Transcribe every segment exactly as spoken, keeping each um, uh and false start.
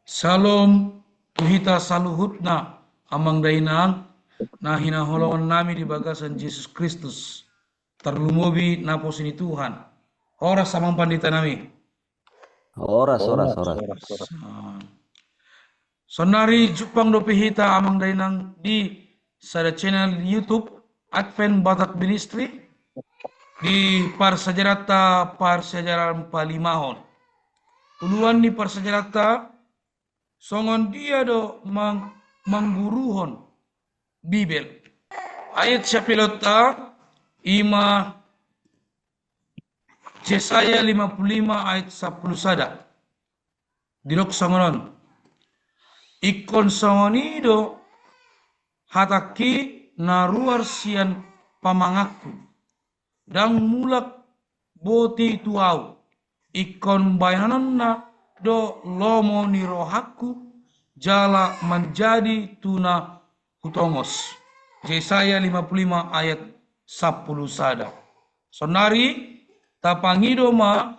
Syalom tu hita saluhutna, amang dainang na hinaholongan nami di bagasan Jesus Kristus, tarlumobi naposo ni Tuhan. Horas, amang pandita nami. Horas, horas, horas. Saonari jumpang dope hita, amang dainang, di sada channel YouTube Advent Batak Ministry, di parsiajaranta parsiajaran palimahon. Uluan ni parsiajaranta, songon dia do mang-, mangguruhon Bibel. Ayat siapelonta ima Jesaya lima puluh lima ayat sampulu sada. Didok songon on: Ingkon songon i do hatangki na ruar sian pamanganku, ndang mulak boti tu ahu. Ingkon baenonna do lomo ni rohangku, jala manjadi tu na hutongos. Jesaya lima puluh lima ayat sampulu sada. Saonari tapangido ma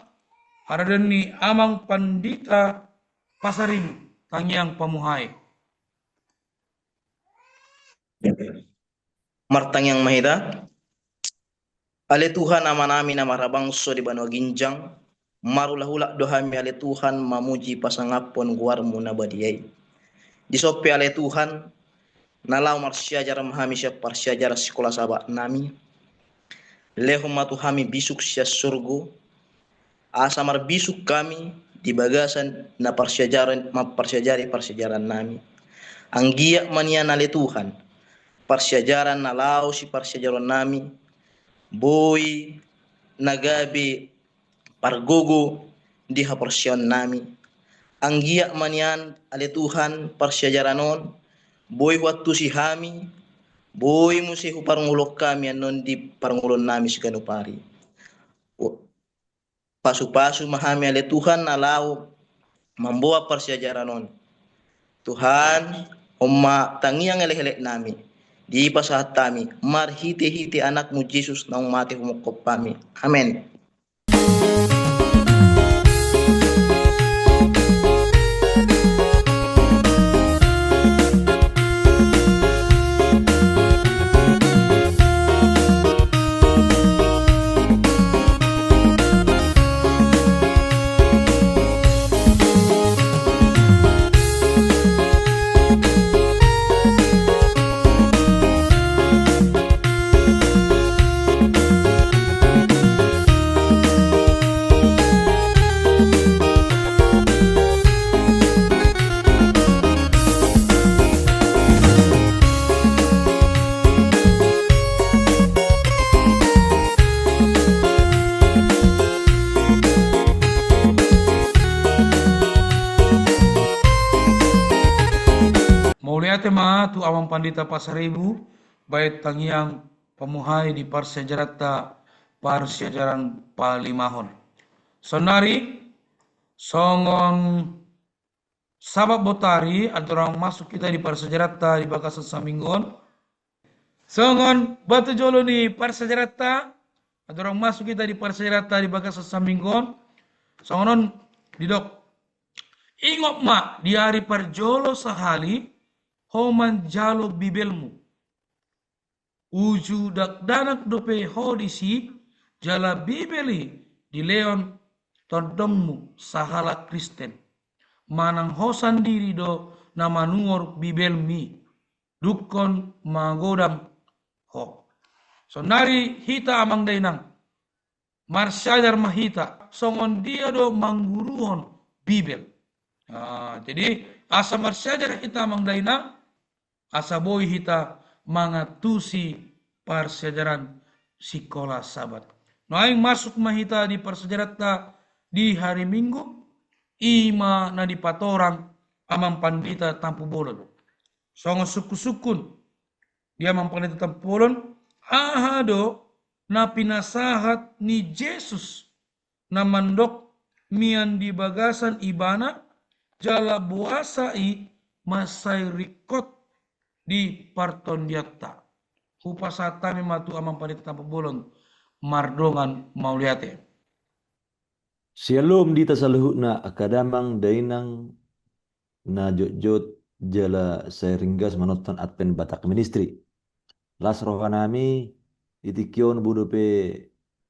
haradeon ni amang pandita Pasaribu, tangiang pamuhai. Martangiang ma hita. Ale Tuhan, Amanami na marhabangso di banua ginjang, marulak-ulak do hami, ale Tuhan, mamuji pasangaphon goarmu na badia i. Dison pe, ale Tuhan, na laho marsiajar ma hami sian parsiajaran sikola Sabat nami. Lehon ma tu hami bisuk sian surgo, asa marbisuk hami di bagasan na parsiajaran, mamparsiajari parsiajaran nami. Anggiat ma nian, ale Tuhan, parsiajaran na laho siparsiajaron nami boi na gabe pargogo di haporseaon nami. Anggiat ma nian, ale Tuhan, parsiajaran on boi huantusi hami, boi muse huparngoluhon hami annon di parngoluon nami siganup ari. Pasu-pasu ma hami, ale Tuhan, na laho mamboan parsiajaran on. Tuhan, on ma tangiang elek-elek nami, dipasahat hami marhite-hite Anakmu Jesus naung mate humongkop hami. Amen. Mauliate ma tu Amang Pandita Pasaribu, baen tangiang pamuhai di parsiajaranta parsiajaran palimahon. Saonnari songon Sabat botari, andorang masuk hita di parsiajaranta di bagasan saminggu on. Songon batu jolo ni parsiajaranta, andorang masuk hita di parsiajaranta di bagasan saminggu on. Songon on didok: Ingot ma di ari parjolo sahali ho manjalo Bibelmu. Uju dakdanak dope ho disi, jala Bibel i dilehon tondongmu sahalak Kristen. Manang ho sandiri do na manuhor Bibelmi, dungkon magodang ho. Saonnari hita amang dainang, marsiajar ma hita, songon dia do mangguruhon Bibel. Nah, jadi asa marsiajar hita amang dainang, asa boi hita mangantusi parsiajaran sikola Sabat. Naeng masuk ma hita di parsiajaranta di hari Minggu, ima na dipatorang Amang Pandita Tampubolon. Songon sungkun-sungkun di Amang Pandita Tampubolon, aha do na pinasahat ni Jesus na mandok mian di bagasan Ibana, jala boasa i mansai ringkot di partondianta. Hupasahat hami ma tu Amang Pandita Tampubolon mardongan mauliate. Syalom di hita saluhutna, angka damang dainang na jotjot jala sai ringgas manonton Advent Batak Ministry. Las rohanami, di tingki on boi dope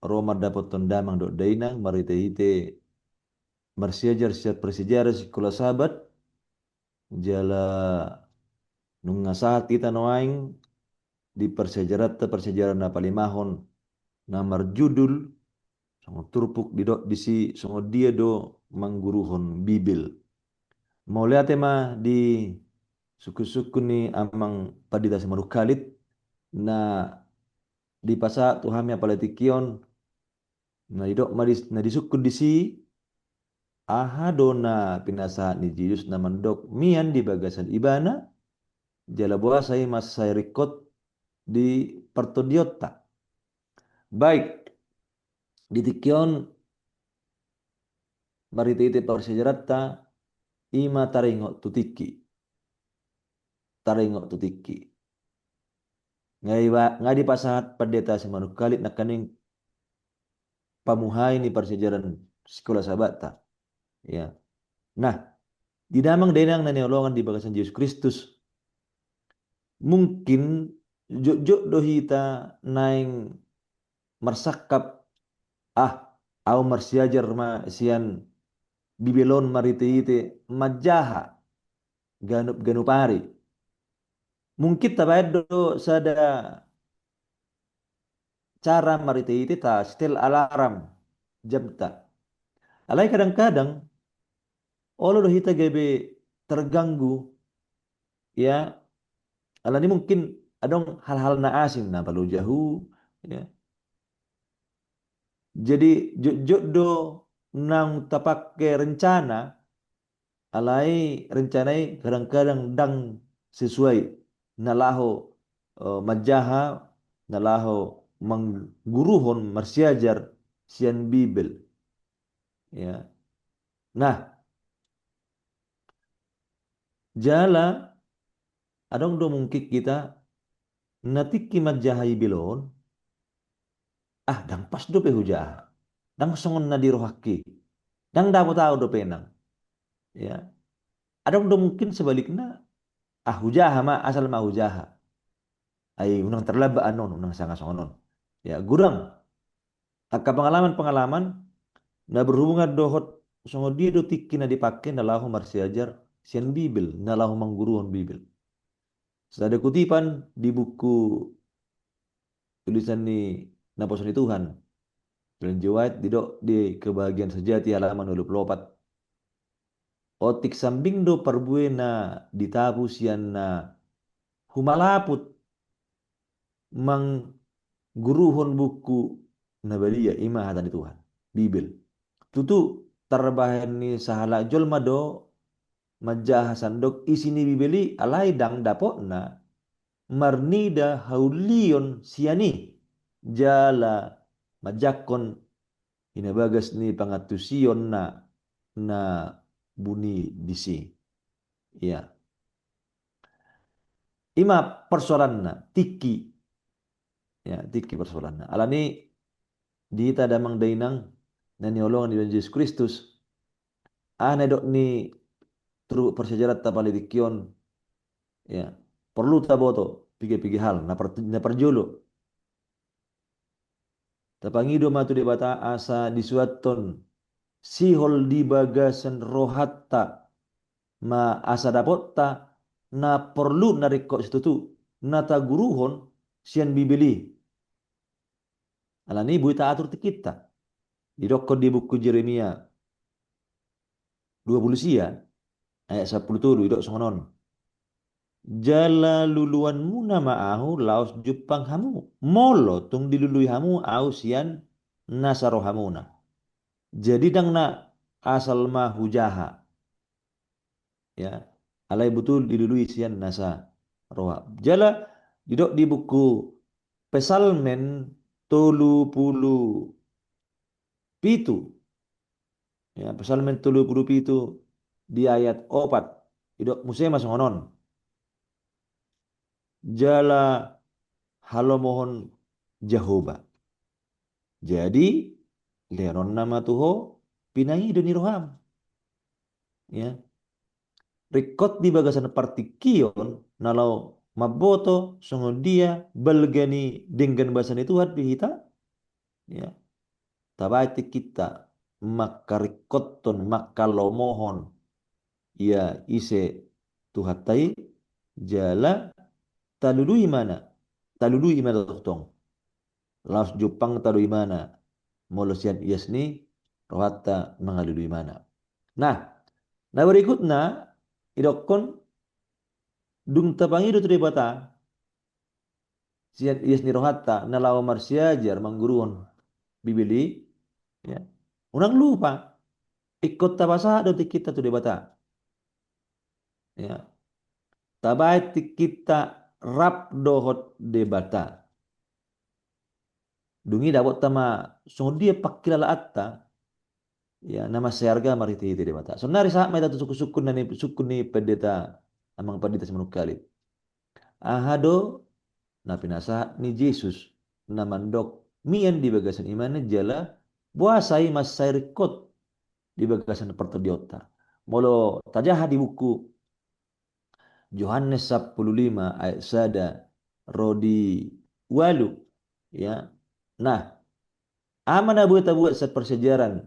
ro mandapothon damang dohot dainang marhite-hite marsiajar sian parsiajaran Sikola Sabat, jala nunga sahat hita nuaeng di parsiajaranta, parsiajaran na palimahon, na marjudul, songon turpuk didok disi, songon dia do mangguruhon Bibel. Mauliate ma di sungkun-sungkun ni Amang Pandita Simanungkalit, na dipasahat tu hami apala tingki on, na didok ma di, na disungkun disi, aha do na pinasahat ni Jesus na mandok mian di bagasan ibana, jala boasa i mansai ringkot di partondionta. Baik, di tingki on marhite-hite parsiajaranta, i ma taringot tu tingki. Taringot tu tingki. Nga iba, nga dipasahat Pandita Simanungkalit nangkaning pamuhai ni parsiajaran Sikola Sabatta. Ya. Nah, di damang dainang na hinaholongan di bagasan Jesus Kristus, mungkin jotjot do hita naeng marsangkap, ah, au marsiajar ma sian Bibel on marhite-hite manjaha ganup-ganup ari. Mungkin tabaen do sada cara marhite-hite tasetel alarm jamta. Alai kadang-kadang olo do hita gabe terganggu, ya, alani mungkin adong hal-hal na asing na palojahu, ya. Jadi jotjot do naung tapake rencana, alai rencana i kadang-kadang ndang sesuai na laho, eh, manjaha, na laho mangguruhon marsiajar sian Bibel. Ya. Nah, jala adong do mungkin hita na tingki manjaha Bibel on, ah, ndang pas dope hujaha, ndang songon na di rohangki, ndang dapot au dope nang. Ya. Adong do mungkin sebalikna, ah, hujaha ma, asal ma hujaha. Ai unang terlambat annon, unang sanga songon on. Ya, godang angka pengalaman-pengalaman na berhubungan dohot songon dia do tingki na dipake na laho marsiajar sian Bibel, na laho mangguruhon Bibel. Sada kutipan di buku Tulisan ni Naposo ni Tuhan, Ellen G. White, didok di Kebahagiaan Sejati halaman ualu pulu opat. Otik sambing do parbue na ditabu sian na humalaput mangguruhon buku na badia, i ma hata ni Tuhan, Bibel. Tutu, tarbahen ni sahalak jolma do manjaha sandok isi ni Bibel i, alai ndang dapotna marnida haulion sian i, jala manjangkon i na bagas ni pangantusion na, na buni disi. Ya. I ma persoalanna, tingki. Ya, tingki persoalanna. Alani di hita damang dainang na hinaholongan ni Tuhan Jesus Kristus, aha na didok ni turpuk parsiajaranta pala tingki on, ya, porlu taboto piga-piga hal. Na par-, na parjolo, tapangido ma tu Debata asa disuanhon sihol di bagasan rohanta ma asa dapotta na porlu na ringkot situtu na taguruhon sian Bibel i. Alani i boi taatur tingkinta. Didokkon di buku Jeremia dua pulu sia, ayat sampulu tolu, didok songon on. Jala luluanmuna ma ahu laos jumpang hamu, molo tung dilului hamu ahu sian nasa rohamuna. Jadi ndang na asal ma hujaha. Ya, alai botul dilului sian nasa roha. Jala didok di buku Psalmen tolu pulu pitu. Ya, Psalmen tolu pulu pitu di ayat opat. Didok muse ma songon on. Jala halomohon Jahowa. Jadi, lehononna ma tu ho pinangido ni roham. Ya. ringkot di bagasan partingkian na laho mamboto songon dia balga ni denggan basa ni Tuhan di hita, ya, tabaen tingkinta mangkaringkothon, mangkalomohon ia ise Tuhanta i, jala talului ma na, talului ma na tongtong. Laos jumpang tadok ibana molo sian ias ni rohanta mangalului ibana. Nah, na berikutna, idokkon dung tapangido tu Debata sian ias ni rohanta na laho marsiajar mangguruhon Bibel i, ya, unang lupa ingkon tapasahat do tingkinta tu Debata. Ya. Tabaen tingkinta rap dohot Debata. Dung i dapotta ma songon dia pangkilalaanta, ya, na mansai arga marhitehite Debata. Sonari sahat ma hita tu sungkunsungkun na ni, sungkun ni Pandita, Amang Pandita Simanungkalit. Aha do na pinasahat ni Jesus na mandok mian di bagasan ibana jala boasa i mansai ringkot di bagasan partondionta? Molo tajaha di buku Johannes sampulu lima ayat sada ro di ualu, ya. Nah, aha ma na boi tabuat sian parsiajaran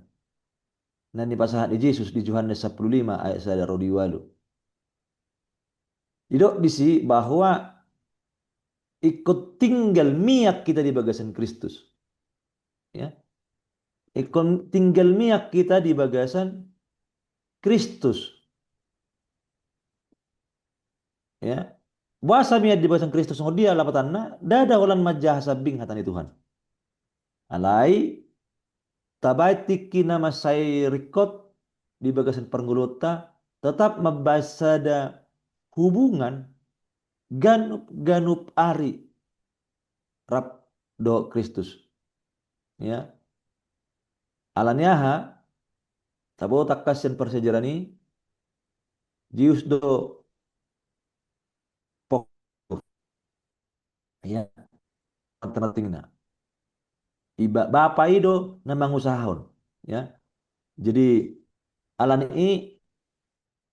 na nipasahat ni Jesus di Johannes sampulu lima ayat sada ro di ualu? Didok disi bahwa ingkon tinggal mian hita di bagasan Kristus. Ya. Ingkon tinggal mian hita di bagasan Kristus. Ya. Boasa mian di bagasan Kristus, songon dia lapatanna? Ndada holan manjaha sambing hata ni Tuhan. Alai tabaen tingki na mansai ringkot di bagasan parngoluonta, tetap mambaen sada hubungan ganup-ganup ari rap dohot Kristus. Ya. Ala ni aha? Taboto tangkas sian parsiajaran i, Jesus do pok-, ya, pentingna. Iba-, Bapa i do na mangusahahon, ya. Jadi, ala ni i,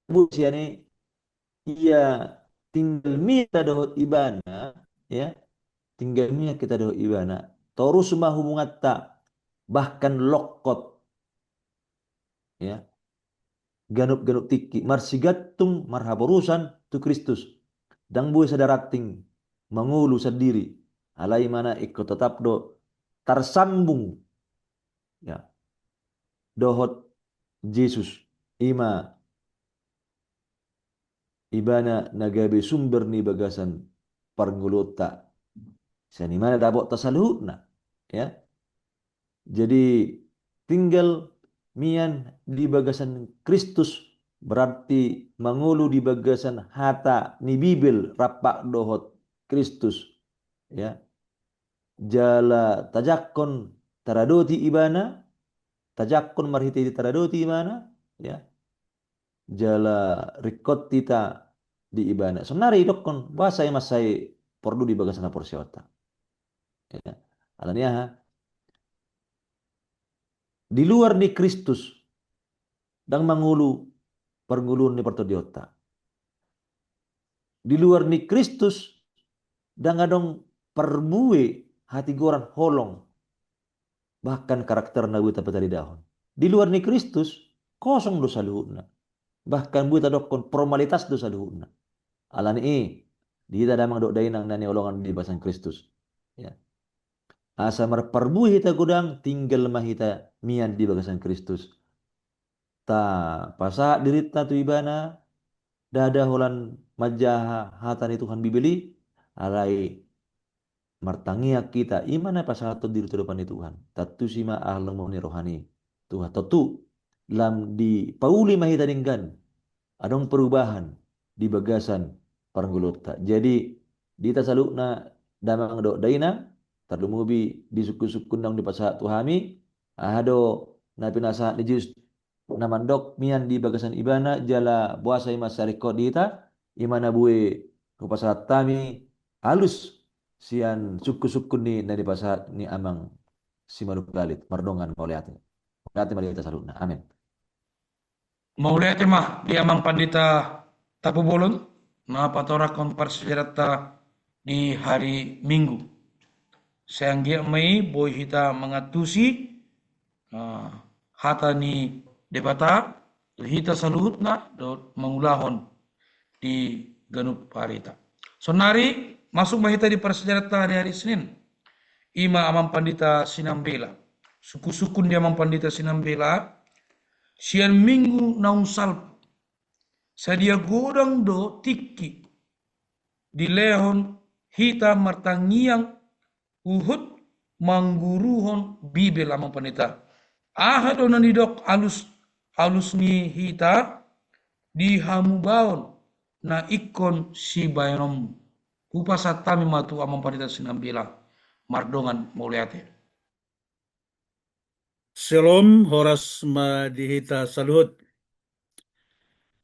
boi sian i, ia tinggal mian hita dohot ibana, ya, tinggal mian hita dohot ibana, torus ma hubunganta, bahkan lokot, ya, ganup-ganup tingki, marsigantung, marhaporusan tu Kristus. Ndang boi sada ranting mangolu sandiri, alai ibana ingkon tetap do tarsambung, ya, dohot Jesus, i ma ibana na gabe sumber ni bagasan parngoluonta. Sian ibana dapotta saluhutna, ya. Jadi, tinggal mian di bagasan Kristus, berarti mangolu di bagasan hata ni Bibel rap dohot Kristus, ya. Jala tajangkon taradoti ibana, tajangkon marhite i taradoti ibana, ya. Jala ringkot hita di ibana. Sonari idokkon, boasa i mansai porlu di bagasan haporseaonta? Ya. Ala ni aha? Di luar ni Kristus, ndang mangolu parngoluon ni partondionta. Di luar ni Kristus, ndang adong parbue hatigoran holong, bahkan karakter na boi tapatalidahon. Di luar ni Kristus, kosong do saluhutna. Bahkan boi tadokkon formalitas do saluhutna. Ala ni i, di hita damang dohot dainang na hinaholongan di bagasan Kristus, ya, asa marparbue hita godang, tinggal ma hita mian di bagasan Kristus. Tapasahat dirinta tu ibana, ndada holan manjaha hata ni Tuhan Bibel i, alai martangiang hita, i ma na pasahathon diri tu adopan ni Tuhan. Tantu si ma aha lomo ni roha ni Tuhan. Tontu, lam dipauli ma hita denggan, adong perubahan di bagasan parngoluonta. Jadi, di hita saluhutna damang dohot dainang, tarlumobi di sungkunsungkun naung dipasahat tu hami, aha do na pinasahat ni Jesus na mandok mian di bagasan ibana jala boasa i mansai ringkot di hita, i ma na boi hupasahat hami alus sian sungkunsungkun ni na nipasahat ni Amang Simanungkalit. Mardongan mauliate. Mauliate ma di hita saluhutna. Amen. Mauliate ma di Amang Pandita Tapabolon na patorangkon parsiajaranta di hari Minggu. Sai anggiat ma i boi hita mangantusi ah, hata ni Debata tu hita saluhutna dohot mangulahon di ganup arita. Saonnari masuk ma hita di parsiajaranta di hari Senin. I ma Amang Pandita Sinambela. Sungkun-sungkun di Amang Pandita Sinambela, sian Minggu naung salpu, sadia godang do tingki dilehon hita martangiang huhut mangguruhon Bibel, Amang Pandita. Aha do na nidok alus, alus ni hita di hamubaon na ingkon sibaenonmu? Hupasahat hami ma tu Amang Pandita Sinambela mardongan mauliate. Syalom, horas ma di hita saluhut.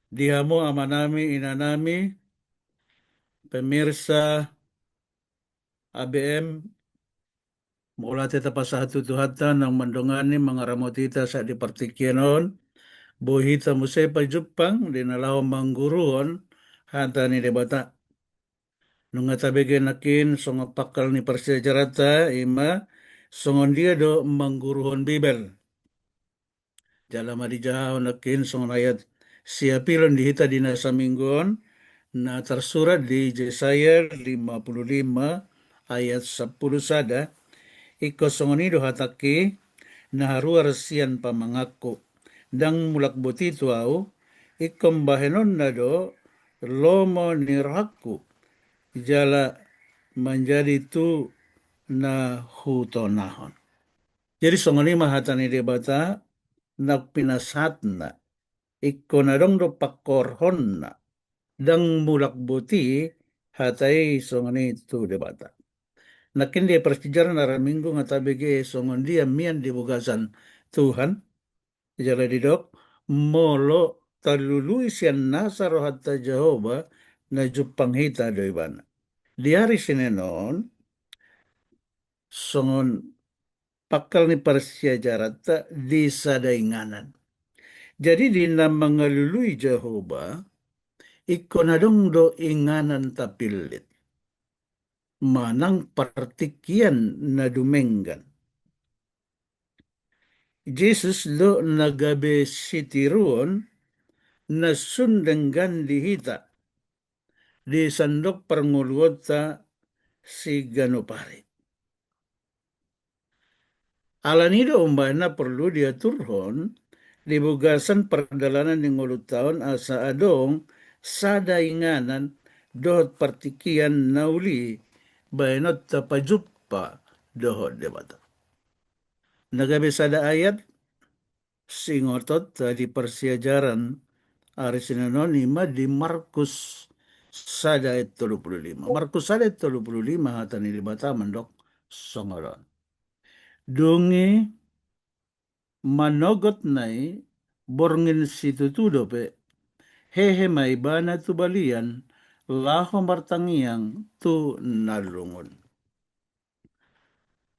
Di hamu amanami, inanami, pemirsa A B M, mauliate tapasahat tu Tuhanta naung mandongani, mangaramoti hita sahat di partingkian on. Boi hita muse pajumpang di na laho mangguruhon hata ni Debata. Nunga tabege nangkin songon pangkal ni parsiajaranta, i ma songon dia do mangguruhon Bibel. Jala ma dijahahon nangkin songon ayat siapilon di hita di na saminggu on, na tarsurat di Jesaya lima puluh lima ayat sampulu sada. Ingkon songon i do hatangki: Na haruar sian pamanganku, ndang mulak boti tu ahu, ingkon bahenonna do lomo ni rohangku, jala manjadi tu na hutonahon. Jadi songon i ma hata ni Debata naung pinasahatna, ingkon adong do pangkorhonna, ndang mulak boti hata i songon i tu Debata. Nangkin di parsiajaran ari Minggu nga tabege songon dia mian di bagasan Tuhan, jala didok, molo talului sian nasa rohanta Jahowa, na jumpang hita do Ibana. Di ari Senin on, songon pangkal ni parsiajaranta, di sada inganan. Jadi di na mangalului Jahowa, ingkon adong do inganan tapillit manang partingkian na dumenggan. Jesus do na gabe sitiruon na sun denggan di hita di sandok parngoluonta siganup ari. Alani do umbahen na porlu diaturhon di bagasan pardalanan ni ngolunta on asa adong sada inganan dohot partingkian na uli bahenonta pajumpa dohot Debata. Na gabe sada ayat siingotonta di parsiajaran ari Senin on, i ma di Markus sada ayat tolu pulu lima. Markus sada ayat tolu pulu lima, hata ni Debata mandok songon on: Dung i manogotna i borngin situtu dope, hehe ma ibana tu balian laho martangiang tu na lungun.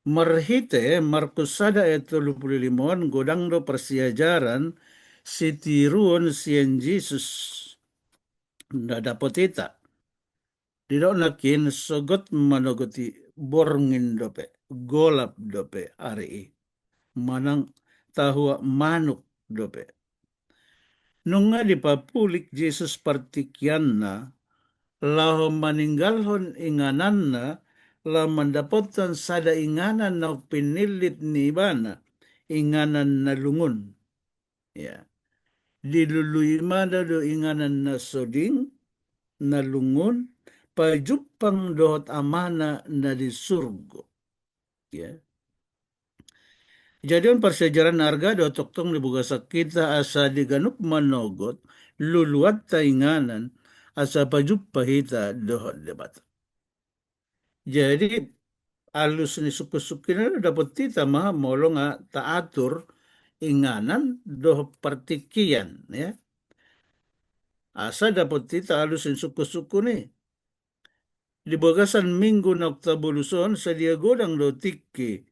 Marhite Markus sada ayat tolu pulu lima on godang do parsiajaran sitiruon sian Jesus na dapot hita. Didok nangkin sogot manogot i borngin dope, golap dope ari i, manang tahuak manuk dope. Nunga dipapulik Jesus partingkianna laho maninggalhon ingananna laho mandapothon sada inganan naung pinillit ni ibana, inganan na lungun. Ya. Dilului ibana do inganan na soding, na lungun, pajumpang dohot Amana na di surgo. Ya. Jadi on parsiajaran na arga dohot tongtong di bagasan hita asa di ganup manogot luluanta inganan asa pajumpa hita dohot Debata. Jadi alus ni sungkun-sungkun i dapot hita ma molo nga taatur inganan dohot partingkian, ya. Asa dapot hita alus ni sungkun-sungkun i. Di bagasan minggu naung tabolus on sadia godang do tingki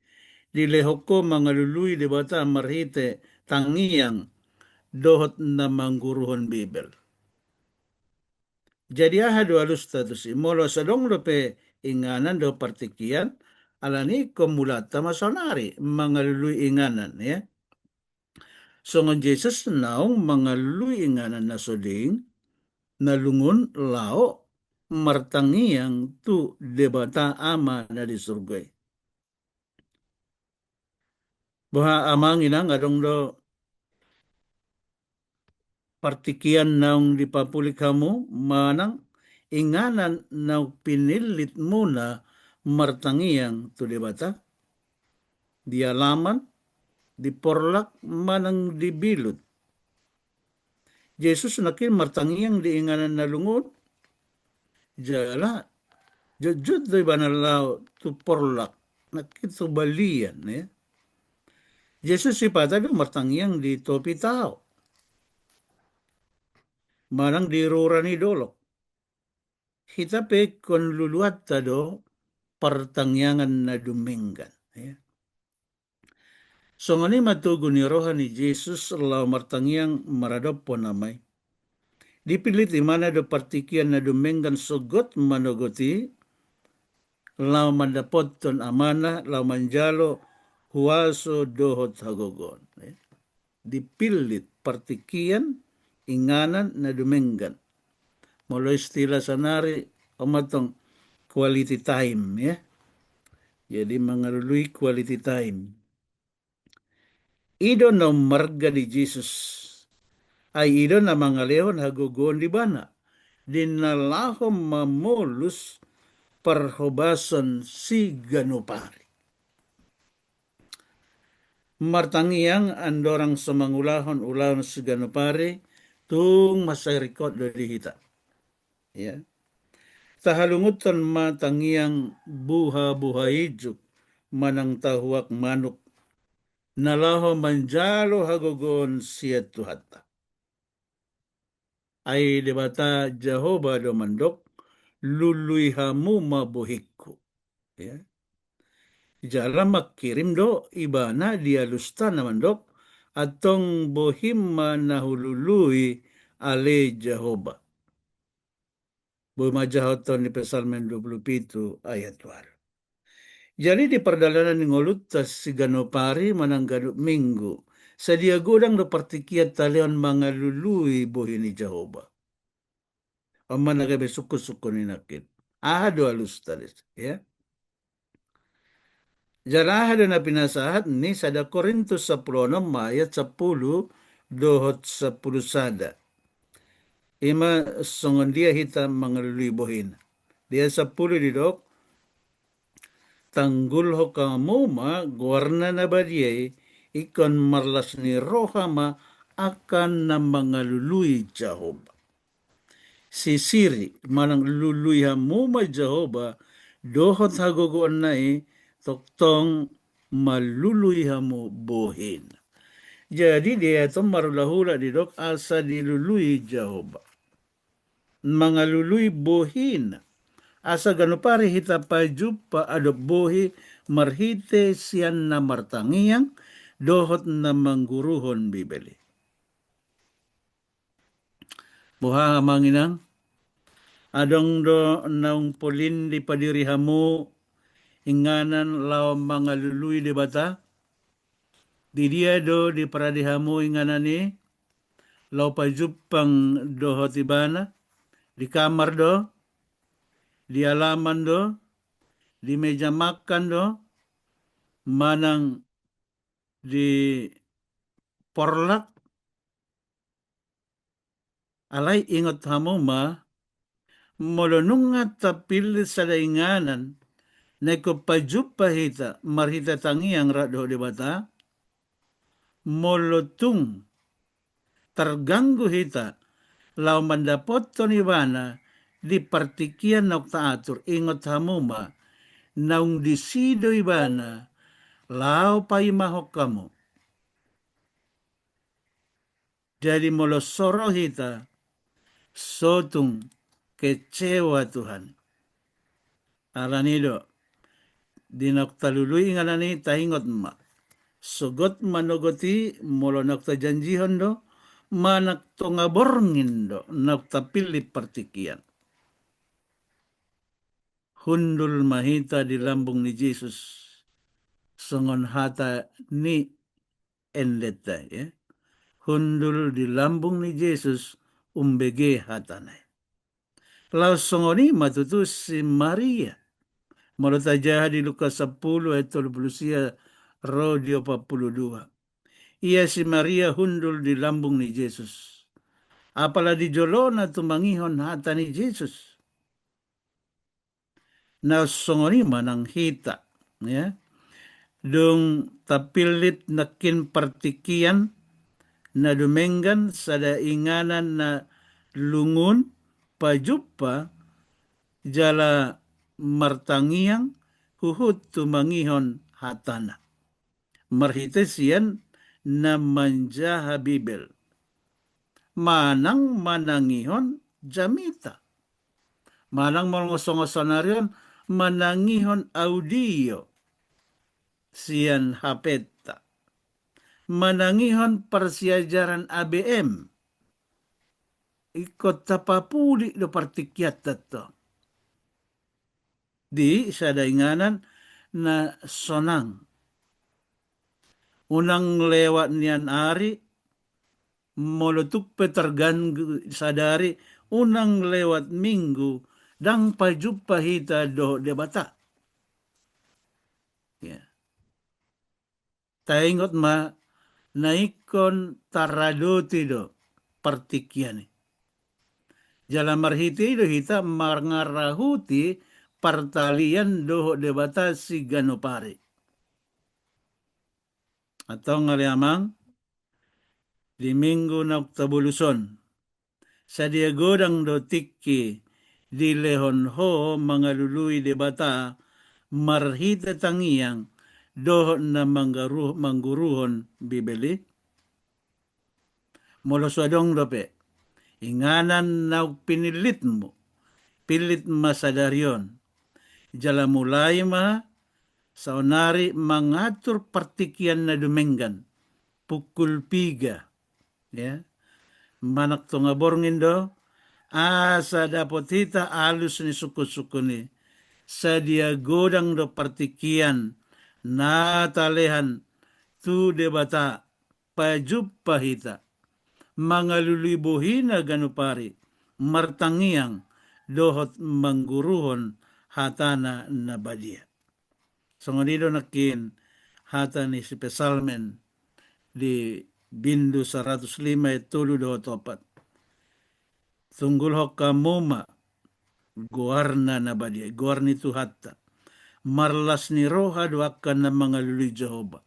dilehon ho mangalului Debata marhite tangiang dohot na mangguruhon Bibel. Jadi aha do alusta tusi? Molo so adong dope inganan dohot partingkian, alani ingkon mulanta ma saonari mangalului inganan, ya. Songon Jesus naung mangalului inganan na so ding, na lungun laho martangiang tu Debata Ama na di surgo i. Boha amang inang, adong do partingkian naung dipapulik hamu manang inganan naung pinillitmuna martangiang tu Debata? Di alaman, di porlak manang di bilut? Jesus nangkin martangiang di inganan na lungun, jala jotjot do ibana laho tu porlak, nangkin tu balian, ya. Jesus sipata do martangiang di topi tao manang di rura ni dolok. Hita pe ingkon luluanta do partangiangan na dumenggan, ya. Songon i ma togu ni roha ni Jesus laho martangiang maradophon Ama i. Dipillit ibana do partingkian na dumenggan sogot manogot i, laho mandapothon Amana, laho manjalo huaso dohot hagogoon, ya. Dipillit partingkian, inganan na dumenggan. Molo istilah saonari, on ma tong, quality time, ya. Jadi mangalului quality time. I do na ummarga di Jesus. Ai i do na mangalehon hagogoon di ibana di na laho mamolus parhobason siganup ari. Martangiang andorang so mangulahon ulaon siganup ari, tung mansai ringkot do di hita. Ya. Tahalungunhon ma tangiang buhabuha ijuk manang tahuak manuk, na laho manjalo hagogoon sian Tuhanta. Ai Debata Jahowa do mandok, lului hamu ma bohingku. Ya. Jala mangkirim do ibana di alusta na mandok, antong bohim ma na hulului ale Jahowa. Boi ma jahaton ni Psalmen dua puluh pitu ayat ualu. Jadi di pardalanan ni ngolunta siganup ari manang ganup minggu, sadia godang do partingkian talehon mangalului bohi ni Jahowa. On ma na gabe sungkunsungkun i nangkin. Aha do alusta disi, ya. Jala aha do na pinasahat ni sada Korintus sampulu onom ayat sampulu dohot sampulu sada. I ma songon dia hita mangalului bohina. Di ayat sampulu didok, tanggulhon hamu ma goarna na badia i, ingkon marlas ni roha ma angka na mangalului Jahowa. Sisiri manang lului hamu ma Jahowa dohot hagogoonna i, tongtong malului hamu bohina. Jadi di ayat on marulahula didok asa dilului Jahowa. Mangalului bohina. Asa ganup ari hita pajumpa adop bohi marhite sian na martangiang dohot na mangguruhon Bibel i. Boha amang inang? Adong do naung polin dipadiri hamu inganan laho mangalului Debata? Di dia do diparade hamu inganan i? Laho pajumpang dohot ibana? Di kamar do? Di alaman do? Di meja makan do? Manang di porlak? Alai ingot hamu ma, molo nunga tapillit sada inganan na ingkon pajumpa hita marhite tangiang rap dohot Debata, molo tung targanggu hita laho mandapothon ibana di partingkian naung taatur, ingot hamu ma, naung disi do ibana laho paimahon hamu. Jadi molo so ro hita, so tung kecewa Tuhan. Alani do, di naung talului inganan i taingot ma. Sogot manogot i molo naung tajanjihon do, manang tonga borngin do naung tapillit partingkian. Hundul ma hita di lambung ni Jesus. Songon hata ni endenta, ya. Hundul di lambung ni Jesus, umbege hatana. Laos songon i ma tutu si Maria. Molo tajaha di Lukas sampulu ayat tolu pulu sia ro di opat pulu dua. Ia si Maria hundul di lambung ni Jesus. Apala di jolona tumangihon hata ni Jesus. Na songon i ma nang hita, ya. Dung tapillit nangkin partingkian na dumenggan sada inganan na lungun pajumpa jala martangiang huhut tumangihon hatana. Marhite sian na manjaha Bibel. Manang manangihon jamita. Manang molo songon saonari on manangihon audio sian H P-ta. Manangihon parsiajaran A B M. Ingkon tapapudik do partingkianta antong. Di sada inganan na sonang. Unang lewat nian ari, molo tung pe terganggu sadari, unang lewat minggu, ndang pajumpa hita dohot Debata. Ya. Taingot ma, na ingkon taradoti do partingkian i. Jala marhite i do hita mangarahuti partalian dohot Debata siganup ari. Antong ale amang, di minggu naung tabolus on, sadia godang do tingki dilehon ho mangalului Debata marhite tangiang dohot na manggaru-, mangguruhon Bibel i? Molo so adong dope inganan naung pinillitmu, pillit ma sadari on. Jala mulai ma saonari mangatur partingkian na dumenggan, pukul piga. Ya. Manang tonga borngin do, asa dapot hita alus ni sungkun-sungkun i. Sadia godang do partingkian na talehan tu Debata pajumpa hita. Mangalului bohina ganup ari, martangiang dohot mangguruhon hatana na badia. Songon i do nangkin hata ni si Psalmen di bindu saratus lima ayat tolu dohot opat. Tunggulhon hamu ma goarna na badia, goar ni Tuhanta. Marlas ni roha do angka na mangalului Jahowa.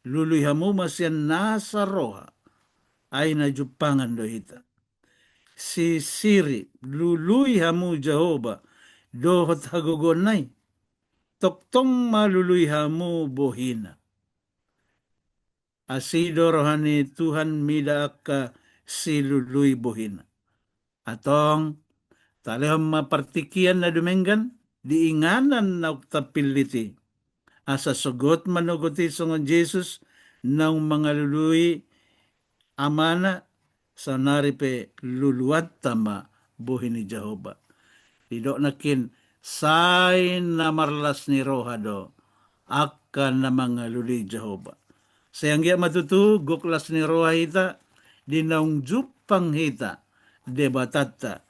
Lului hamu ma sian nasa roha, ai na jumpangan do hita. Sisiri, lului hamu Jahowa dohot hagogoonna i. Tongtong ma lului hamu bohina. Asi do roha ni Tuhan mida angka silului bohina. Antong, talehon ma partingkian na dumenggan di inganan naung tapillit i. Asa sogot manogot i songon Jesus naung mangalului Amana, saonari pe luluanta ma bohi ni Jahowa. Didok nangkin, sai na marlas ni roha do angka na mangalului Jahowa. Sai anggiat ma tutu gok las ni roha hita di naung jumpang hita Debatanta,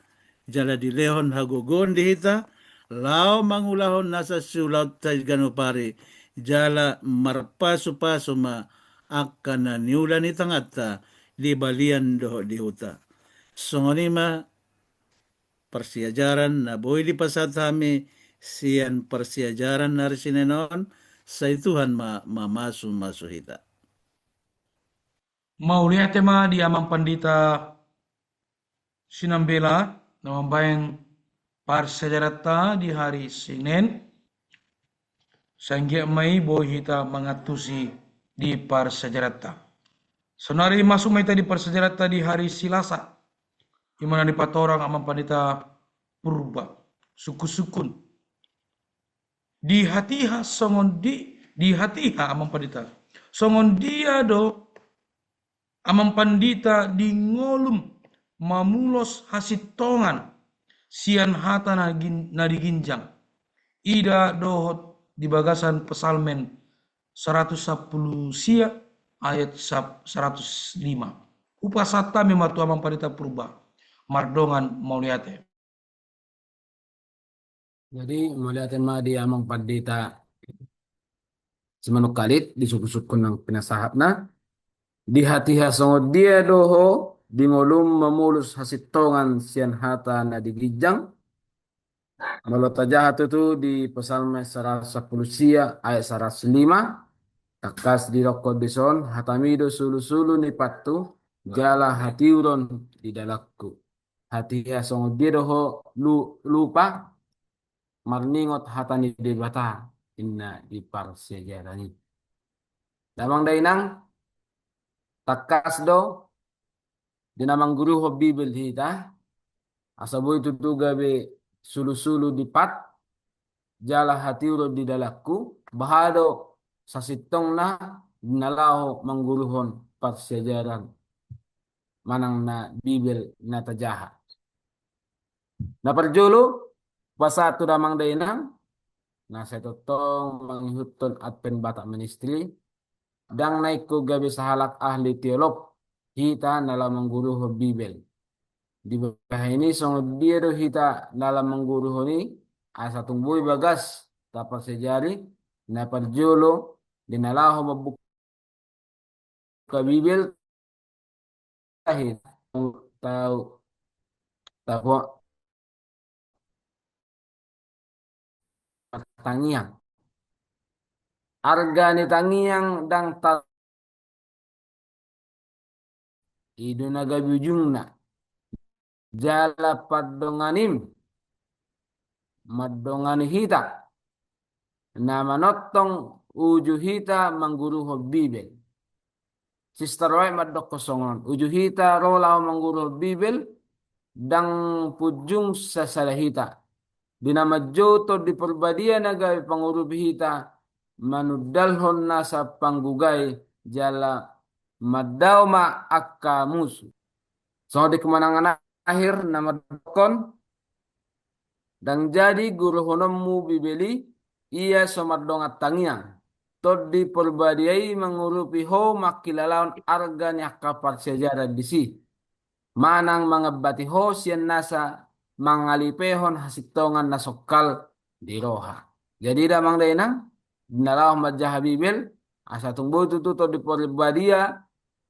jala dilehon hagogoon di hita laho mangulahon nasa siulaonta ganup ari, jala marpasupasu ma angka na niula ni tanganta di balian dohot di huta. Songon i ma parsiajaran na boi dipasahat hami sian parsiajaran na ari Sinen on, sai Tuhan ma mamasumasu hita. Mauliate ma di Amang Pandita Sinambela, na mambahen parsiajaranta di hari Sinen, sai anggiat ma i boi hita mangantusi di parsiajaranta. Saonari masuk ma hita di parsiajaranta di hari Silasa, i ma na dipatorang Amang Pandita Purba, sungkun-sungkun. Di hatiha songon di, di hatiha Amang Pandita. Songon dia do Amang Pandita di ngolum mamulos hasintongan sian hata na gin-, na di ginjang. Ida dohot di bagasan Psalmen saratus sampulu sia ayat saratus lima. Hupasahat hami ma tu Amang Pandita Purba mardongan mauliate. Jadi mauliate ma di Amang Pandita Simanungkalit di sungkun-sungkun nang pinasahatna. Di hatiha songon dia do ho di ngolum mamolus hasintongan sian hata na di ginjang? Molo tajaha tutu di Psalmen saratus sampulu sia ayat saratus lima, tangkas didokkon dison, hatami do sulu-sulu ni pathu jala hatiuron di dalanku. Hatiha songon dia do ho lu-, lupa marningot hata ni Debata, inna di parsiajaran i. Damang dainang, tangkas do di na mangguruhon Bibel hita, asa boi tutu gabe sulu-sulu di pathu jala hatiuron di dalanku, boha do sasintongna di na laho mangguruhon parsiajaran manang na Bibel na tajaha. Na parjolo, hupasahat tu damang dainang na sai tongtong mangihuthon Advent Batak Ministry, ndang na ingkon gabe sahalak ahli teolog hita na laho mangguruhon Bibel. Dibahen i songon dia do hita na laho mangguruhon i, asa tung boi bagas taparsiajari. Na parjolo, di na laho mambuka Bibel, tahi, tau, tau, tangiang. Arga ni tangiang ndang ta-, i do na gabe ujungna. Jala pandonganim mandongani hita na manongtong uju hita mangguruhon Bibel. Sister White mandokkon songon on, uju hita ro laho mangguruhon Bibel, ndang punjung sasada hita. Di na manjou Tondi Parbadia na gabe pangurupi hita, manundalhon nasa panggugai jala mandao ma angka musu. Songon di kemenangan akhir na mandokkon, ndang jadi guruhononmu Bibel i, ia so mardongan tangiang. Tondi Parbadia i mangurupi ho mangkilalaon arga ni angka parsiajaran disi. Manang mangambati ho sian nasa mangalipehon hasintongan na songkal di roha. Jadi damang dainang, di na laho manjaha Bibel, asa tung boi tutu Tondi Parbadia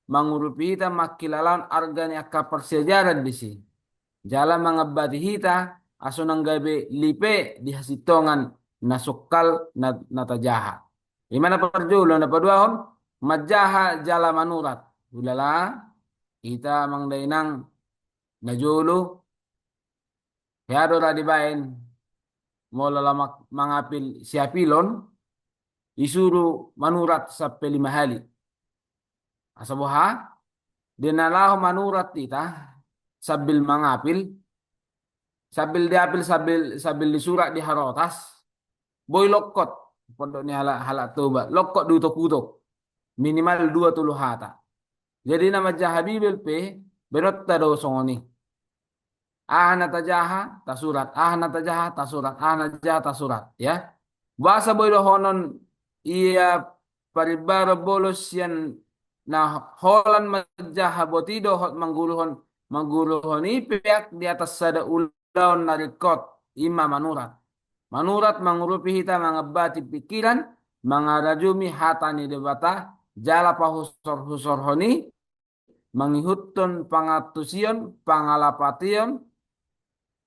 mangurupi hita mangkilalaon arga ni angka parsiajaran disi. Jala mangambati hita, asa unang gabe lipe di hasintongan na songkal na, na tajaha. I ma na parjolo, na paduahon, manjaha jala manurat. Hulala, hita amang dainang na jolo, hea do ra dibaen, molo laho ma-, mangapil siapilon, isuru manurat sampe lima hali. Asa boha, di na laho manurat hita, sambil mangapil, sambil diapil, sambil, sambil disurat di harotas, boi longkot, pondok ni halak, halak Toba, longkot diutok-utok, minimal dua tolu hata. Jadi na manjaha Bibel pe, baenonta do songon i. Aha na tajaha, tasurat, aha na tajaha, tasurat, aha na tajaha, tasurat, ya. Boasa boi dohonon ia parimbaron bolos sian na holan manjaha boti dohot mangguruhon, mangguruhon i peak di atas sada ulaon na ringkot, i ma manurat. Manurat mangurupi hita mangambati pikiran, mangarajumi hata ni Debata, jala pahusor-husorhon i, mangihuthon pangantusion, pangalapation,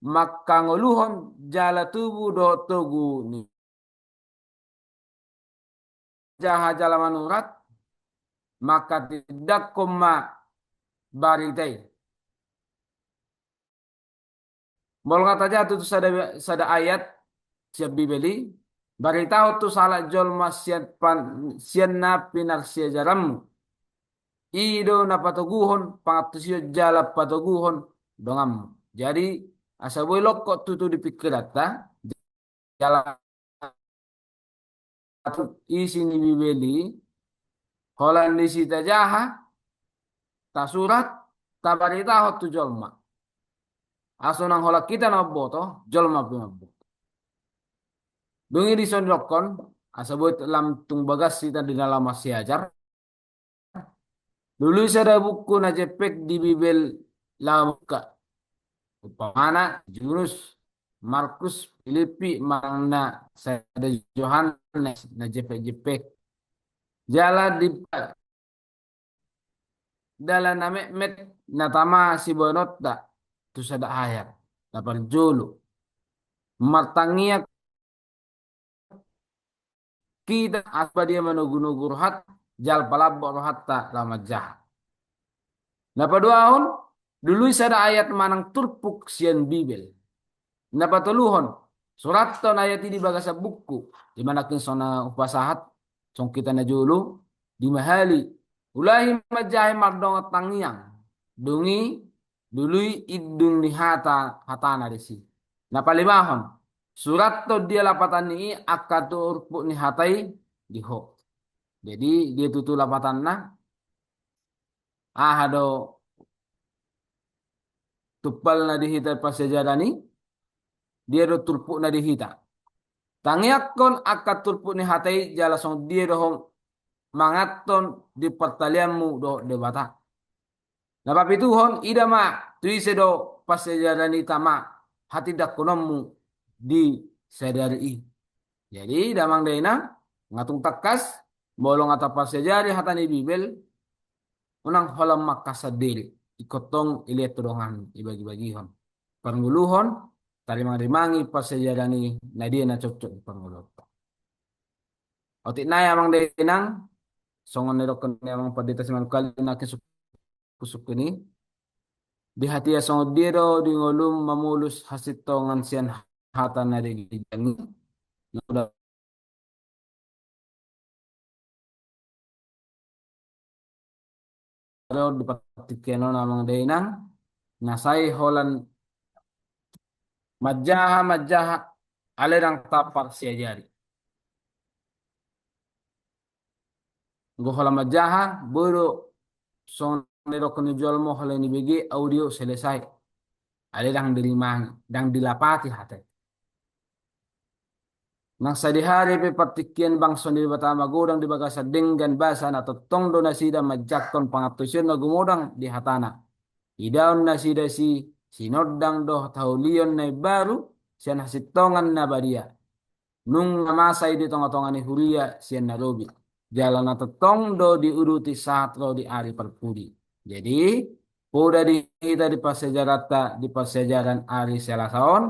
mangkangoluhon jala tubu dohot togu ni. Jaha jala manurat, mangkatindangkon ma barita i. Molo nga tajaha tutu sada, sada ayat sian Bibel i, baritahon tu sahalak jolma sian pan-, sian na pinarsiajaranmu. I do na patoguhon pangantusion jala patoguhon donganmu. Jadi, asa boi longkot tutu di pikiranta, jala isi ni Bibel i, holan disi tajaha, tasurat, tabaritahon tu jolma. Asa unang holan hita na mamboto, jolma pe mamboto. Dung i dison didokkon, asa boi lam tung bagas hita di na laho marsiajar. Lului sada buku na jempek di Bibel laho mambuka. Umpamana, Junus, Markus, Filipi, manang na sada Johannes na jempek-jempek. Jala di dalan na metmet na tama siboanonta tu sada ayat. Na parjolo. Martangiang hita asa Debata manogunogu rohanta, jala palambok rohanta laho manjaha. Na paduahon, lului sada ayat manang turpuk sian Bibel. Na patoluhon, surathon ayat i di bagasan buku, di mana kin songon na hupasahat, songon hita na jolo, di mahali, ulahi manjaha i mardongan tangiang, dung i lului indung ni hata, hatana disi. Na palimahon, surathon dia lapatan ni i angka turpuk ni hata i di ho. Jadi, dia tutu lapatanna, aha do tumpalna di hita parsiajaran i, dia do turpukna di hita. Tangiangkon angka turpuk ni hata i jala songon dia do ho manganhon di partalianmu dohot Debata. Na papituhon, ida ma tu ise do parsiajaran i tama hatindangkononmu di sadari i. Jadi, damang dainang, nga tung tangkas, molo nga taparsiajari hata ni Bibel, unang holan mangkasaderi, ingkon tong ilean tu dongan, ibagibagihon. Parngoluhon, tarimangrimangi parsiajaran i na dia na cocok di parngoluhonta. Otik nai amang dainang, songon na didokkon ni amang pandita Simanungkalit na kin suk-, sungkunsungkun i. Di hatiha songon dia do di ngolum mamolus hasintongan sian hata na di ginjang i. Na uda di partingkian on amang dainang, na sai holan manjaha, manjaha, alai ndang taparsiajari. Anggo holan manjaha, boi do songon na didokkon ni jolma holan dibege audio selesai. Alai ndang dirimangi, ndang dilapati hata i. Nang sadihari pe partingkian bangso ni Debata magodang di bagasan denggan basa na tongtong do nasida manjangkon pangantusion na gumodang di hatana. Idaon nasida si sinondang dohot haulion na imbaru sian hasintongan na badia. Nunga masa i di tongatonga ni huria sian na lobi. Jala na tongtong do diuduti sahat ro di ari parpudi. Jadi, poda di hita di parsiajaranta, di parsiajaran ari Selasa on,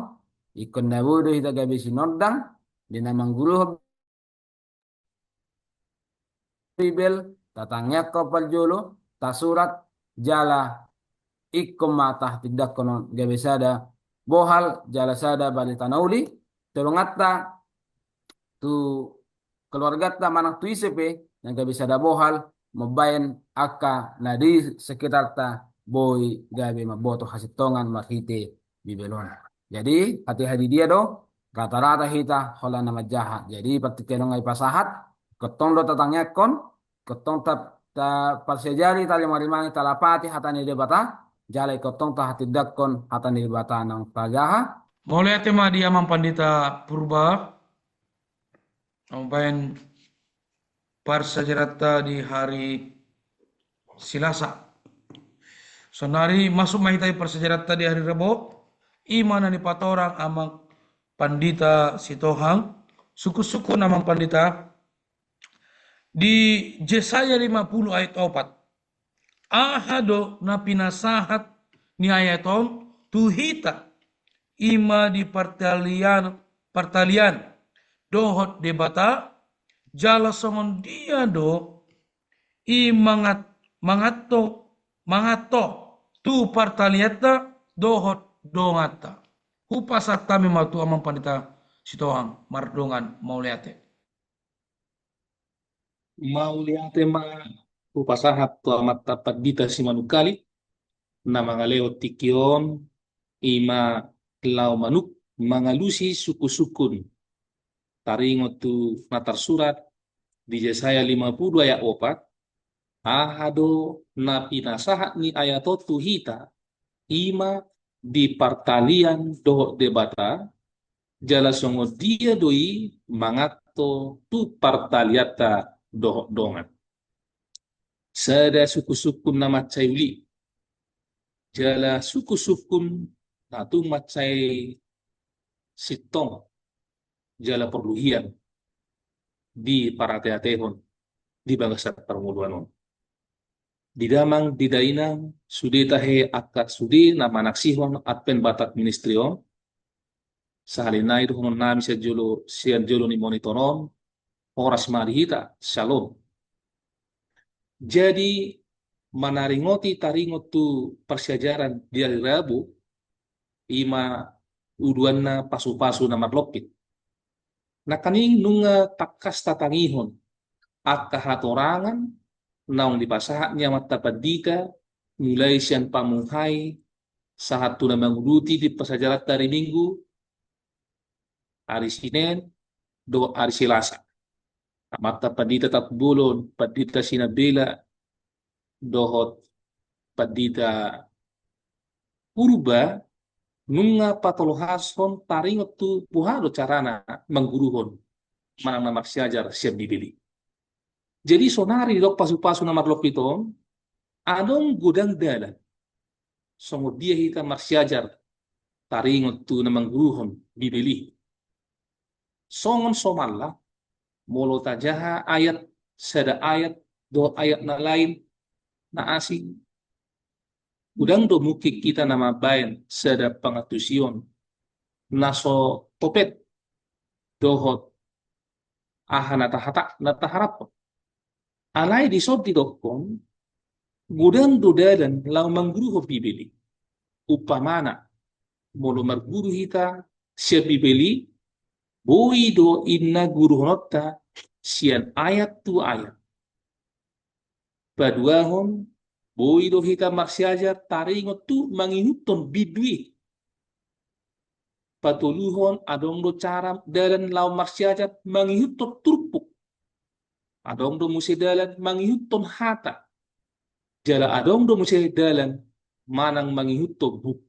ingkon na boi do hita gabe sinondang, di na mangguruhon Bibel, tatangiangkon parjolo, tasurat, jala ingkon ma tahatindangkon on gabe sada bohal, jala sada barita na uli, tu donganta, tu keluarganta manang tu ise pe, na gabe sada bohal, mambaen angka na di sekitarta boi gabe mamboto hasintongan marhite Bibel on. Jadi, hatiha di dia do, rata-rata hita holan na manjaha. Jadi, partingkian on nga dipasahat, ingkon tong do tatangiangkon, ingkon tong ta, taparsiajari, tarimangrimangi, talapati hata ni Debata, jala ingkon tong tahatindangkon hata ni Debata naung tajaha. Mauliate ma di amang pandita Purba, mambaen parsiajaranta di hari Selasa. Saonari masuk ma hita di parsiajaranta di hari Rebo, i ma na nipatorang amang pandita Sitohang, sungkunsungkun amang pandita, di Jesaya lima puluh ayat opat. Aha do na pinasahat ni ayat on tu hita, i ma di partalian, partalian dohot Debata, jala songon dia do i mangat, manganto, manganto tu partalianta dohot donganta. Hupasahat hami ma tu amang pandita Sitohang mardongan mauliate. Mauliate ma hupasahat tu amanta pandita Simanungkalit, na mangalehon tingki on, i ma laho manuk mangalusi sungkunsungkun. Taringot tu na tarsurat di Jesaya lima puluh ayat opat, aha do na pinasahat ni ayat on tu hita, i ma di partalian dohot Debata, jala songon dia do i manganto tu partalianta dohot dongan. Sada sungkun-sungkun na mansai uli, jala sungkun-sungkun na tung mansai sintong jala porlu hian diparate-atehon di bagasan parngoluan on. Di damang, di dainang, sude tahe angka sude na manaksihon Advent Batak Ministry on, sahali nai dohonon nami sian jolo, sian jolo ni monitor on, horas ma di hita, syalom. Jadi, manaringoti taringot tu parsiajaran di ari Rabu, i ma uduanna pasu-pasu na marlompit. Nangkaning nunga tangkas tatangihon angka hatorangan naung dipasahat ni amanta pandita, mulai sian pamuhai sahat tu na manguduti di parsiajaranta ari Minggu, ari Sinen, dohot ari Selasa. Amanta Pandita Tampubolon, Pandita Sinambela, dohot Pandita Purba, nunga patolhashon taringot tu boha do carana mangguruhon manang na marsiajar sian Bibel i. Jadi sonari didok pasu-pasu na marlompit on, adong godang dalan songon dia hita marsiajar taringot tu na mangguruhon Bibel i. Songon somalna, molo tajaha ayat, sada ayat dohot ayat na lain na asing, godang do mungkin hita na mambaen sada pangantusion na so topet dohot aha na tahata, na taharaphon. Alai dison didokkon, godang do dalan laho mangguruhon Bibel i. Umpamana, molo marguru hita sian Bibel i, boi do inna guruhononta sian ayat tu ayat. Paduahon, boi do hita marsiajar taringot tu mangihuthon bindu i. Patoluhon, adong do cara dalan laho marsiajar mangihuthon turpuk. Adong do muse dalan mangihuthon hata. Jala adong do muse dalan manang mangihuthon buku.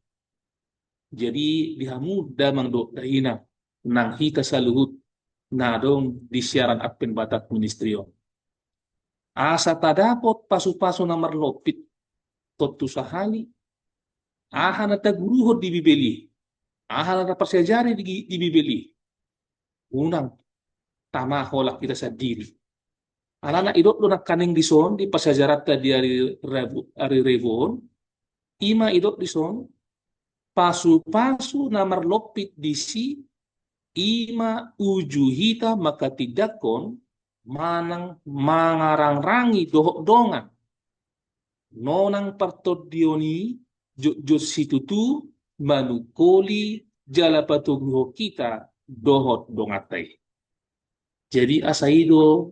Jadi di hamu damang dohot dainang nang hita saluhut na adong di siaran Advent Batak Ministry on, asa tadapot pasu-pasu na marlompit, tontu sahali aha na taguruhon di Bibel i, aha na taparsiajari di, di Bibel i, unang tama holan hita sandiri. Alana idok do nangkaning dison di parsiajaranta di ari Rabu, ari Rebu on, i ma idok dison, pasu-pasu na marlompit disi, i ma uju hita manghatindanghon manang mangarangrangi dohot dongan. Nonang partondion i jotjot situtu manungkoli jala patoguhon hita dohot donganta i. Jadi asa i do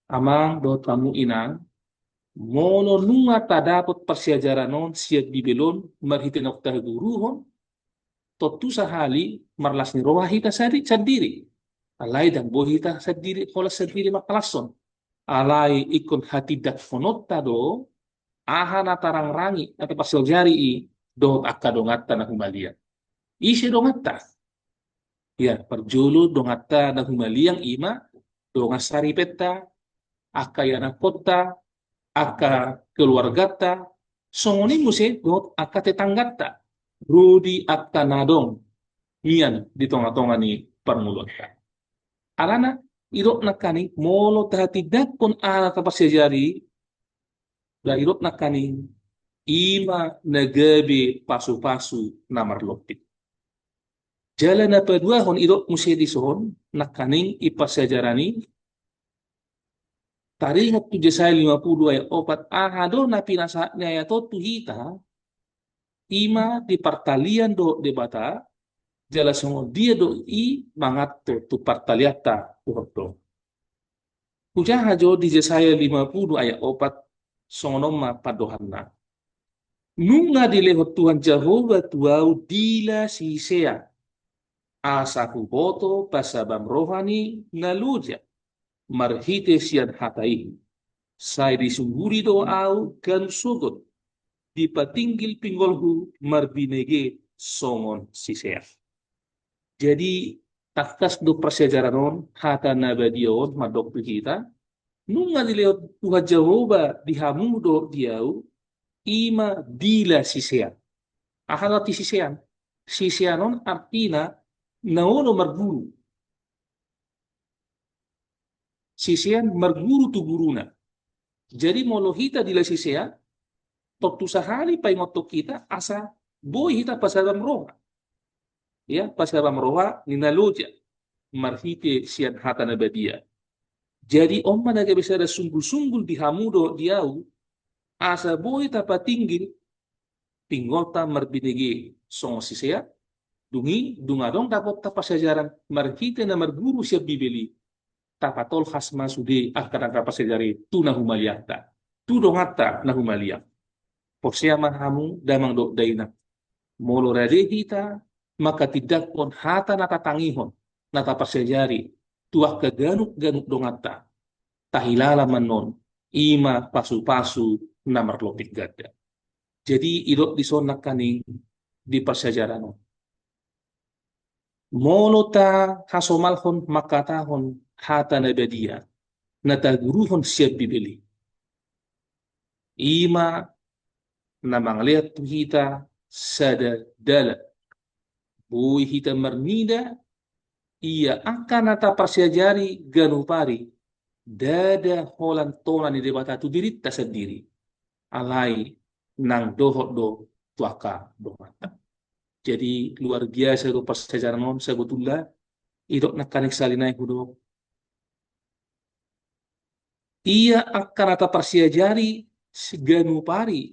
amang dohot hamu inang, molo nunga tadapot parsiajaran on sian Bibel on marhite naung taguruhon, tontu sahali marlas ni roha hita sari-, sandiri. Alai ndang boi hita sandiri, holan sandiri manghalashon. Alai ingkon hatindangkononta do, aha na tarangrangi, na taparsiajari i dohot angka donganta na humaliang. Ise donganta? Ia, parjolo donganta na humaliang i ma dongan saripenta, angka ianakkonta, angka keluarganta, songon i muse dohot angka tetangganta, ro di angka na adong mian di tonga-tonga ni parngoluanta. Alana, idok nangkaning, molo tahatindangkon aha na taparsiajari, da idok nangkaning, i ma na gabe pasu-pasu na marlompit. Jala na paduahon idok muse dison, nangkaning i parsiajaran i, taringot tu Jesaya lima puluh ayat opat, aha do na pinasahat ni ayat on tu hita, i ma di partalian dohot Debata, jala songon dia do i manganto tu partalianta dohot dongan. Hujaha jo di Jesaya lima puluh ayat opat, songon on ma pandohanna. Nunga dilehon Tuhan Jahowa tu ahu dila sisea, asa huboto pasabam roha ni na loja marhite sian hata i. Sai disunguri do ahu ganup sogot, dipatinggil pinggolhu marbinege songon sisea. Jadi, Tangkas do parsiajaran on, hata na badia on mandok tu hita, nunga dilehon Tuhan Jahowa di hamu dohot di ahu, i ma dila sisean. Aha arti sisean? Sisean on artina na olo marguru. Sisean marguru tu guruna. Jadi molo hita dila sisean, tontu sahali paingothon hita asa boi hita pasabam roha. Ya, pasabam roha ni na loja marhite sian hata na badia. Jadi on ma na gabe sada sunggul-sunggul di hamu dohot di ahu, asa boi tapatinggil pinggolta marbinege songon sisean, dung i, dung adong dapotta parsiajaran marhite na marguru sian Bibel i, tapatolhas ma sude angka na tapasiajari tu na humaliangta, tu donganta na humaliang. Porsea ma hamu damang dohot dainang, molo rade hita manghatindanghon hata na tatangihon, na tapasiajari tu angka ganup-ganup donganta, tahilala ma annon, i ma pasu-pasu na marlopit ganda. Jadi idok dison nangkaning di parsiajaran on, molo tahasomalhon mangkatahon hata na badia na taguruhon sian Bibel i, i ma na mangalean tu hita sada dalan. Boi hita marnida, ia angka na taparsiajari ganup ari, ndada holan tona ni Debata tu dirinta sandiri, alai nang dohot do tu angka donganta. Jadi luar biasa do parsiajaran on sabotulna. Idok nangkaning sahali nai hudok, ia angka na taparsiajari ganup ari,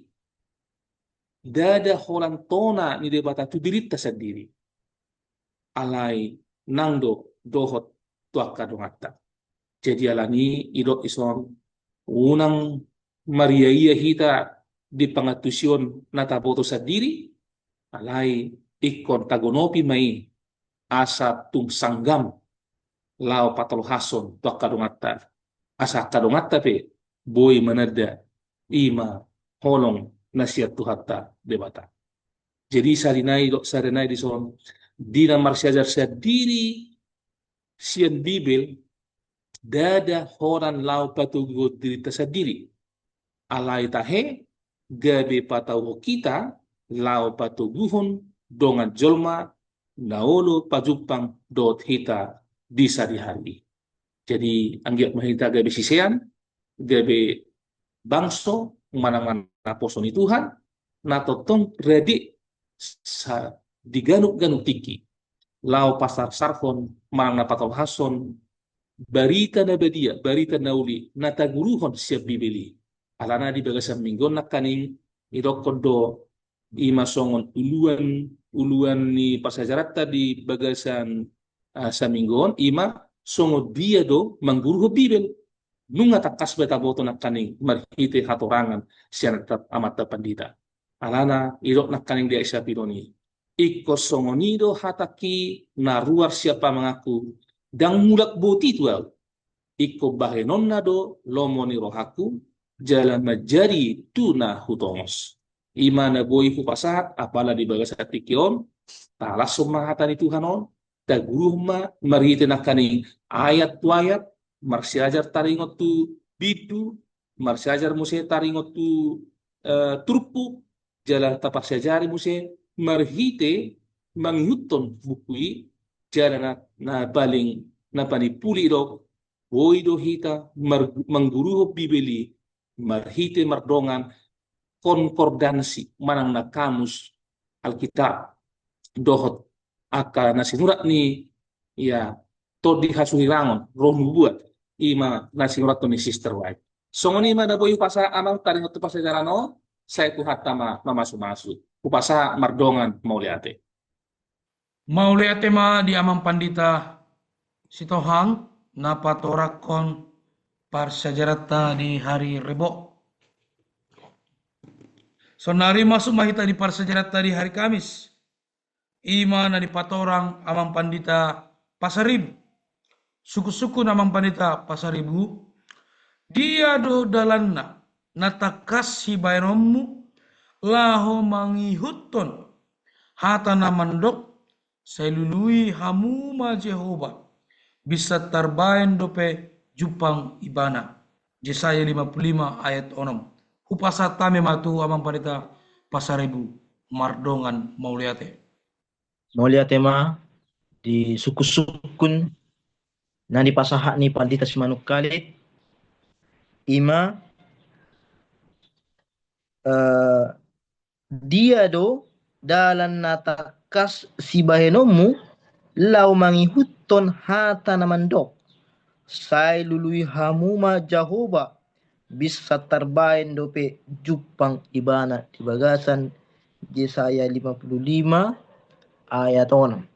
ndada holan tona ni Debata tu dirinta sandiri, alai nang do dohot tu angka donganta. Jadi alani i idok dison, unang mariaia hita di pangantusion na taboto sandiri, alai ingkon tagonopi ma i asa tung sanggam laho patolhashon tu angka donganta, asa angka donganta pe boi mananda i ma holong na sian Tuhanta Debata. Jadi sahali nai, dok sahali nai dison, di na marsiajar sandiri sian Bibel, ndada holan laho patoguhon dirinta sandiri. Alai tahe gabe patauhon hita laho patoguhon dongan jolma na olo pajumpang dohot hita di sadihari. Jadi anggiat ma hita gabe sisean, gabe bangso manang naposo ni Tuhan, na tongtong rade sa di ganup-ganup tingki laho pasarsarhon manang na patolhashon barita na badia, barita na uli na taguruhon sian Bibel i. Alana di bagasan minggu on nangkaning idokkon do, i ma songon uluan, uluan ni parsiajaranta di bagasan, ah, saminggu on, i ma songon dia do mangguruhon Bibel. Nunga tangkas be taboto nangkaning marhite hatorangan sian amanta pandita. Alana idok nangkaning di ayat sampulu on i, ingkon songon i do hatangki na ruar sian pamanganku, ndang mulak boti tu ahu. Ingkon bahenonna do lomo ni rohangku, jala manjadi tu na hutongos. I ma na boi hupasahat, apala di bagasan tingki on, talashon ma hata ni Tuhan on, taguruhon ma marhite nangkaning ayat tu ayat, marsiajar taringot tu bindu, marsiajar muse taringot tu, eh, turpuk, jala taparsiajari muse marhite mangihuthon buku i, jala na, na paling, na paling puli do, boi do hita mar-, mangguruhon Bibel i marhite mardongan konkordansi manang na kamus Alkitab dohot angka na sinurat ni, ya, Tondi Hasuhirangon, Roh Nubuat, i ma na sinurathon ni Sister White. Songon i ma na boi hupasahat amang taringot tu parsiajaran on, sai Tuhanta ma mamasumasu. Hupasahat mardongan mauliate. Mauliate ma di amang pandita Sitohang na patorangkon parsiajaranta di hari Rebo. Saonari masuk ma hita di parsiajaranta di hari Kamis. I ma na dipatorang amang pandita Pasaribu. Sungkun-sungkun amang pandita Pasaribu, dia do dalanna na tangkas sibahenonmu laho mangihuthon hata na mandok, Sai lului hamu ma Jahowa, binsan tarbaen dope jumpang Ibana. Jesaya lima puluh lima ayat onom. Hupasahat hami ma tu Amang Pandita Pasaribu mardongan mauliate. Mauliate ma di sungkun-sungkun na dipasahat ni Pandita Simanungkalit, i ma, eh, dia do dalan na tangkas sibahenonmu laho mangihuthon hata na mandok, sai lului hamu ma Jahowa, binsan tarbaen dope jumpang Ibana, di bagasan Jesaya lima puluh lima ayat onom.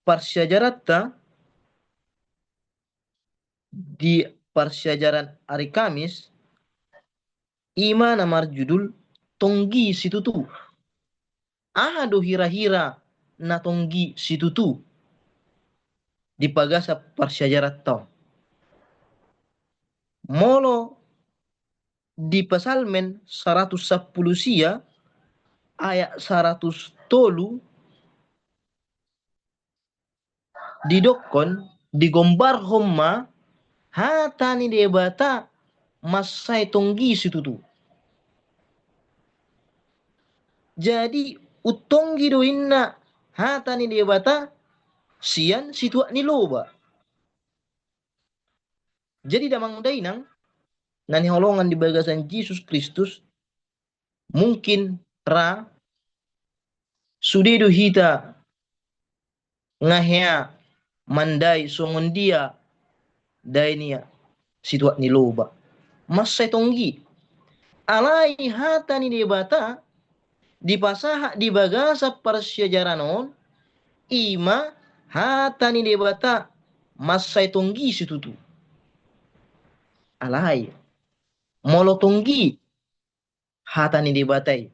Parsiajaranta di parsiajaran ari Kamis, i ma na marjudul Tonggi Situtu. Aha do hira-hira na tonggi situtu di bagasan parsiajaranta on? Molo di Psalmen saratus sampulu sia ayat saratus tolu, didokkon, digombarhon ma hata ni Debata mansai tonggi situtu. Jadi, untonggi do inna hata ni Debata sian situak ni loba. Jadi, damang dainang na hinaholongan di bagasan Jesus Kristus, mungkin ra sude do hita nga hea mandai songon dia dai ni situak ni loba. Mansai tonggi. Alai hata ni Debata dipasahat di bagasan parsiajaran on, i ma hata ni Debata mansai tonggi situtu. Alai molo tonggi hata ni Debata i,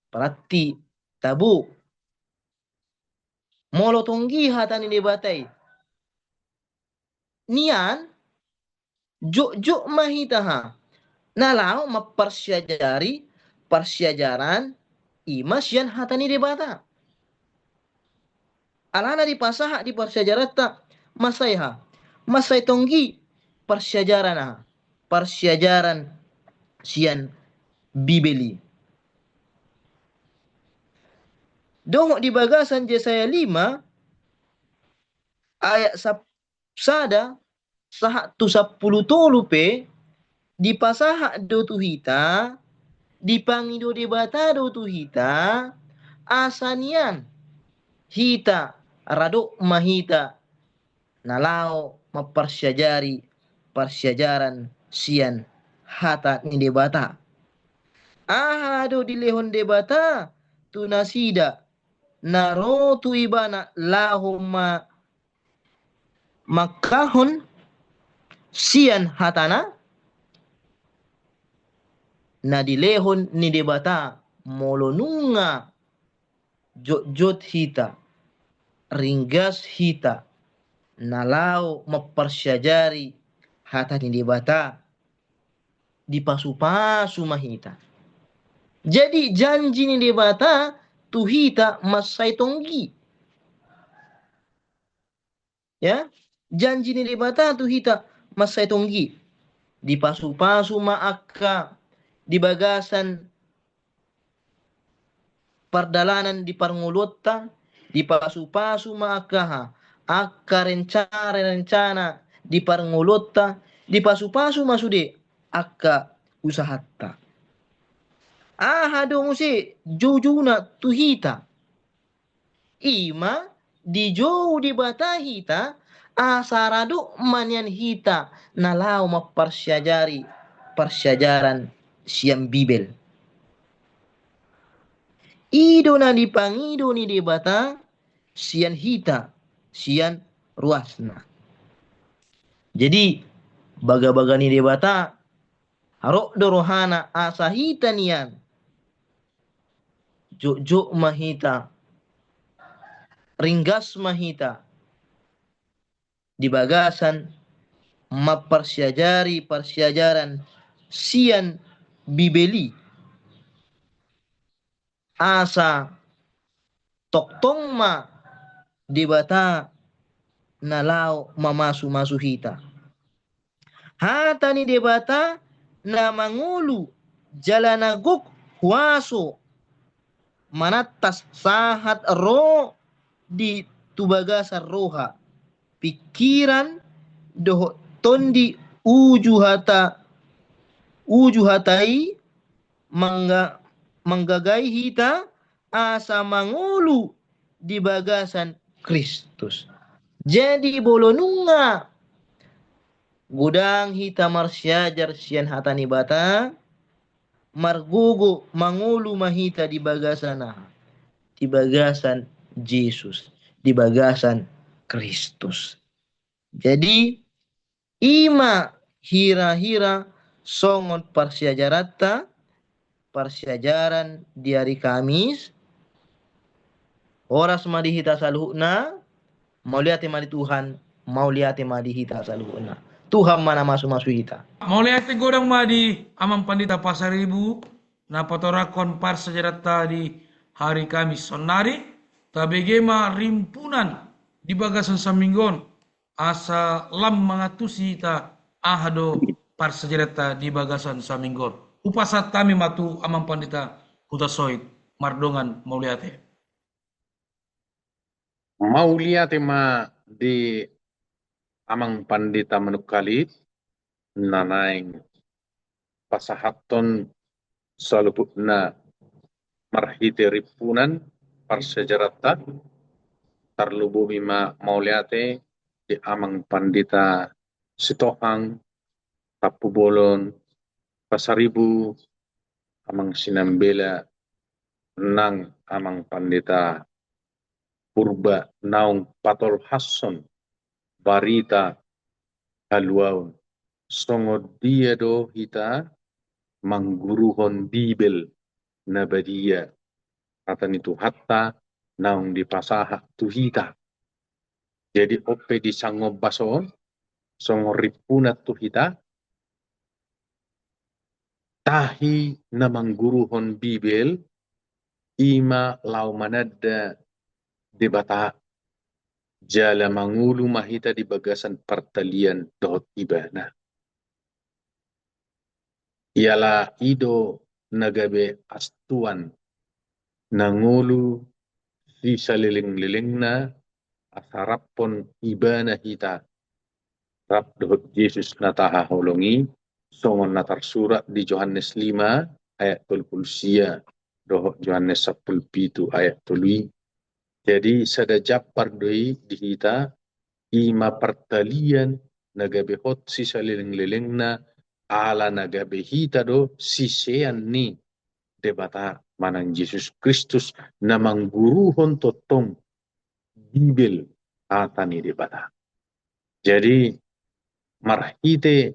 berarti tabo. Molo tonggi hata ni Debata i, nian jotjot ma hita ha na laho mamparsiajari parsiajaran i ma sian hata ni Debata. Alana dipasahat di parsiajaranta mansai ha, mansai tonggi parsiajaran aha, parsiajaran sian Bibel i. Dohot di bagasan Jesaya lima ayat sap-, sada sahat tu sampulu tolu pe, dipasahat do tu hita, dipangido Debata do tu hita, asa nian hita, radot ma hita na laho mamparsiajari parsiajaran sian hata ni Debata. Aha do dilehon Debata tu nasida na ro tu Ibana laho ma-, mangkahon sian hatana? Na dilehon ni Debata, molo nunga jotjot hita, ringgas hita na laho mamparsiajari hata ni Debata, dipasupasu ma hita. Jadi janji ni Debata tu hita mansai tonggi. Ya, janji ni Debata tu hita mansai tonggi. Dipasupasu ma angka di bagasan pardalanan di parngoluonta, dipasupasu ma angka ha, angka rencana-rencana di parngoluonta, dipasupasu ma sude angka usahanta. Aha do muse joujouna tu hita? I ma dijou Debata hita, asa radot ma nian hita na laho mamparsiajari parsiajaran sian Bibel. I do na dipangido ni Debata sian hita, sian ruasna. Jadi, bagabaga ni Debata, rap do rohana asa hita nian jotjot ma hita, ringgas ma hita di bagasan mamparsiajari parsiajaran sian Bibel i. Asa tongtong ma Debata na laho mamasu-masu hita. Hata ni Debata na mangolu jala na gok huaso manantas sahat ro di tu bagasan roha, pikiran dohot tondi uju hata, uju hata i mangga-, manggagai hita asa mangolu di bagasan Kristus. Jadi molo nunga godang hita marsiajar sian hata ni Debata, margogo mangolu ma hita di bagasan aha? Di bagasan Jesus, di bagasan Kristus. Jadi, i ma hira-hira songon parsiajaranta, parsiajaran di ari Kamis. Horas ma di hita saluhutna, mauliate ma di Tuhan, mauliate ma di hita saluhutna. Tuhan ma na masu-masu hita. Mauliate godang ma di Amang Pandita Pasaribu, na patorangkon parsiajaranta di hari Kamis sonari, tabege ma rimpunan di bagasan saminggu on, asa lam mangantusi hita aha do parsiajaranta di bagasan saminggu on. Hupasahat hami ma tu Amang Pandita Hutasoit, mardongan mauliate. Mauliate ma di Amang Pandita Manungkalit, na naeng pasahathon saluhutna marhite rimpunan parsiajaranta. Tarlumobi ma mauliate di Amang Pandita Sitohang Tampubolon Pasaribu, Amang Sinambela, nang Amang Pandita Purba naung patolhashon barita haluaon. Songon dia do hita mangguruhon Bibel na badia, hata ni Tuhanta naung dipasahat tu hita. Jadi on pe di sangombas on, songon rimpunan tu hita, tahi na mangguruhon Bibel, i ma laho mananda Debata, jala mangolu ma hita di bagasan partalian dohot Ibana. Iala i do na gabe astuan na ngolu sisaleleng-lelengna, asa raphon Ibana hita rap dohot Jesus na tahaholongi, songon na tarsurat di Johannes lima ayat tolu pulu sia dohot Johannes sampulu pitu ayat tolu i. Jadi sada jambar do i di hita, i ma partalian na gabe hot sisaleleng-lelengna, ala na gabe hita do sisean ni Debata manang Jesus Kristus na mangguruhon tongtong Bibel, hata ni Debata. Jadi marhite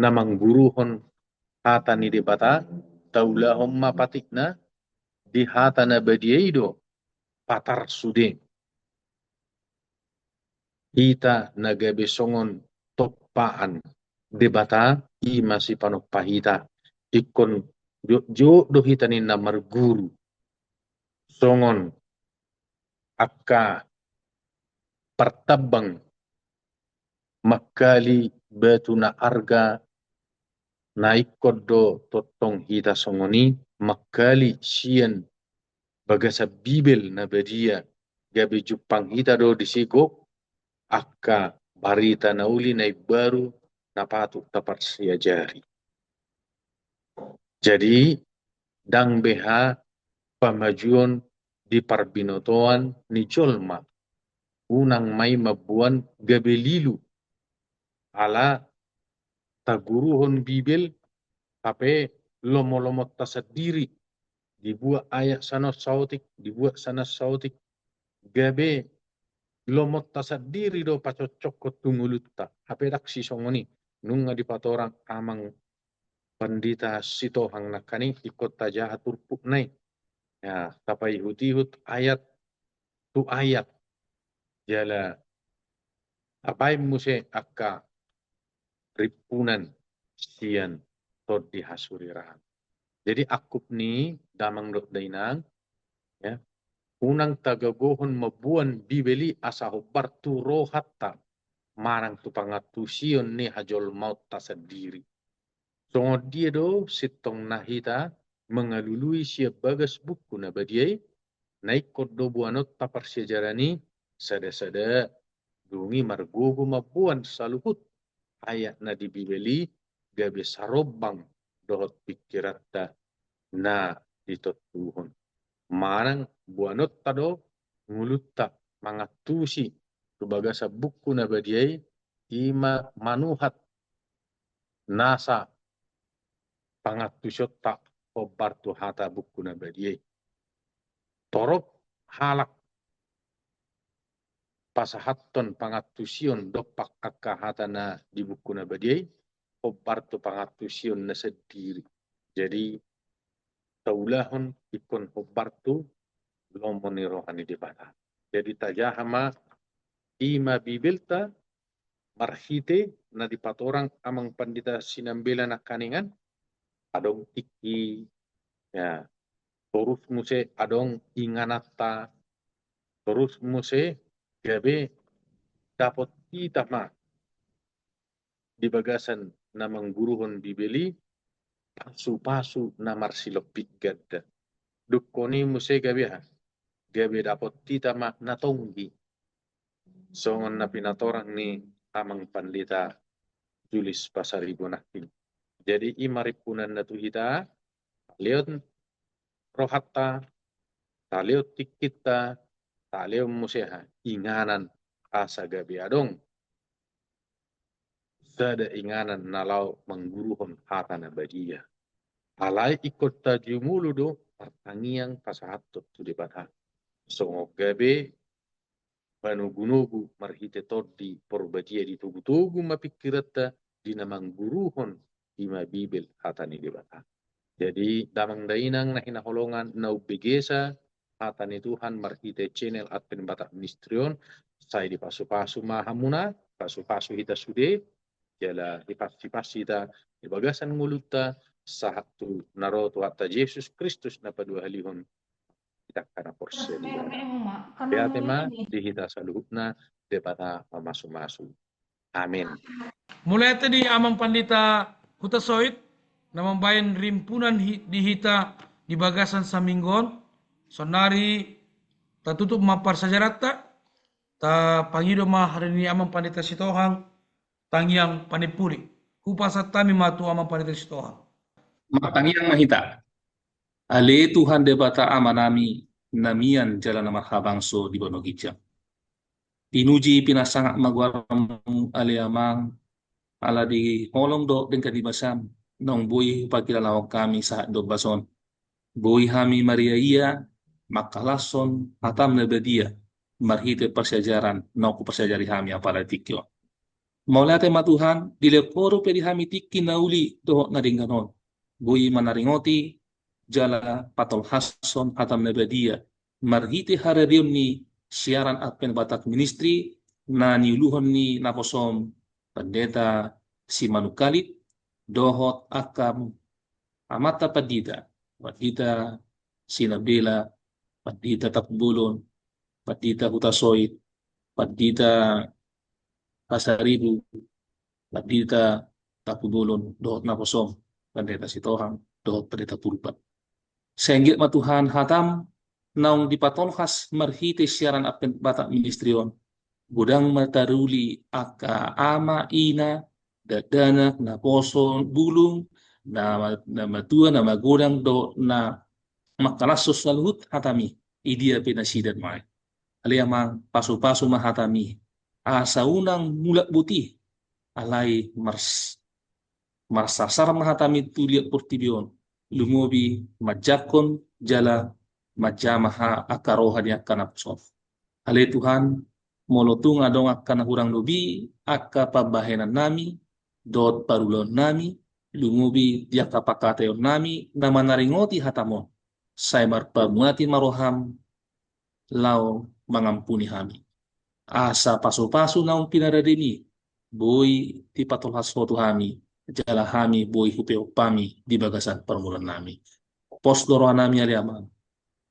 na mangguruhon hata ni Debata, taulahon ma patikna di hata na badia i do patar sude. Hita na gabe songon tompaan Debata, i ma sipanompa hita, ingkon jotjot do hita ninna marguru. Songon angka partambang mangkali batu na arga, na ingkon do tongtong hita songon i, mangkali sian bagasan Bibel na badia, gabe jumpang hita do disi gok angka barita na uli, na imbaru, na patut taparsiajari. Jadi ndang beha pamajuon di parbinotoan ni jolma, unang ma i mamboan gabe lilu. Ala taguruhon Bibel, hape lomo-lomonta sandiri, dibuat ayat sian on saotik, dibuat sian on saotik, gabe lomonta sandiri do pacokcokkon tu ngolunta. Hape ndang sisongon i, nunga dipatorang Amang Pandita Sitohang nangkaning, ingkon tajaha turpukna i. Ya, tapaihut-ihut ayat tu ayat. Jala tabaen muse angka rimpunan sian tondi hasuriraan. Jadi angkup ni damang dohot dainang, ya, Unang tagagohon mamboan Bibel i asa hombar tu rohanta manang tu pangantusion ni hajolmaonta sandiri. Songon dia do sintongna hita mangalului sian bagas Buku na Badia i? Na ingkon do boanonta parsiajaran i sada-sada, dung i margogo mamboan saluhut ayat na di Bibel i gabe sarombang dohot pingkiranta na ditontuhon. Manang boanonta do ngolunta mangantusi tu bagasan Buku na Badia i, i ma manuhat nasa pangantusionta hombar tu hata Buku na Badia i. Torop halak pasahathon pangantusion dompak angka hata na di Buku na Badia i hombar tu pangantusion na sandiri. Jadi taulahon ingkon hombar tu lomo ni roha ni Debata. Jadi tajaha ma, i ma Bibelta, marhite na dipatorang amang pandita sinambela nangkaningan, adong tingki, ya, torus muse adong ingananta, torus muse gabe dapot hita ma di bagasan na mangguruhon Bibel i pasu-pasu na marsilompit ganda. Dungkon i muse gabe aha? Gabe dapot hita ma na tonggi. Songon na pinatorang ni amang pandita Julis Pasaribu nangkin. Jadi i ma rimpunanna tu hita, talehon rohanta, talehon tingkinta, talehon muse aha? Inganan, asa gabe adong sada inganan na laho mangguruhon hata na badia. Alai ingkon tajumolo do partangiang pasahathon tu Debata. Songon gabe manogunogu marhite Tondi Parbadia, ditogutogu ma pingkiranta di na mangguruhon, i ma Bibel, hata ni Debata. Jadi damang dainang na hinaholongan, na umbegesa hata ni Tuhan marhite channel Advent Batak Ministry on, sai dipasupasu ma hamuna, pasupasu hita sude, jala dipasupasu hita di bagasan ngolunta, sahat tu na ro Tuhanta Jesus Kristus na paduahalihon hita angka na porsea di Ibana. Beate ma di hita saluhutna, Debata mamasumasu. Amin. Mauliate di Amang Pandita Hutasoit na mambaen rimpunan hi-, di hita di bagasan saminggu on. Saonari tatutup ma parsiajaranta, tapangido ma ari ni Amang Pandita Sitohang tangiang panimpuli. Hupasahat hami ma tu Amang Pandita Sitohang. Martangiang ma hita. Ale Tuhan Debata Amanami, na mian jala na marhabangso di banua ginjang. Pinuji pinasangap ma goarmu ale Amang, ala di holong dohot denggan ni basam, naung boi pakilalahon hami sahat di ombas on. Boi hami mariaia mangkalashon hatam na badia marhite parsiajaran naung huparsiajari hami apala tingki on. Mauliate ma Tuhan, dilehon Ho dope di hami tingki na uli dohot na denggan on, boi manaringoti jala patolhashon hatam na badia marhite haradeon ni siaran Advent Batak Ministry na niuluhon ni naposom Pandita Simanungkalit dohot angka amanta pandita, Pandita Sinambela, Pandita Tampubolon, Pandita Hutasoit, Pandita Pasaribu, Pandita Tampubolon dohot naposom, Pandita Sitohang dohot Pandita Purba. Sai anggiat ma Tuhan hatam naung dipatolhas marhite siaran Advent Batak Ministry on, godang ma taruli angka ama, ina, dakdanak, naposo, bulung, na, na matua, na magodang dohot na mangkalashon saluhut hatami, i dia pe nasida nuaeng. Ale Amang, pasupasu ma hatami asa unang mulak boti, alai mars-, marsarsar ma hatami tu liat portibi on, lumobi manjangkon jala manjama ha-, angka roha ni angka naposo. Ale Tuhan, molo tung adong angka na hurang lobi angka pambahenannami dohot parulaonnami, lumobi di angka pangkataiononnami na manaringoti hatam on, sai marpamuati ma roham laho mangampuni hami. Asa pasupasu naung pinarademi boi dipatolhas Ho tu hami, jala hami boi hupeop hami di bagasan parngoluannami. Pos do rohanami ale Amang.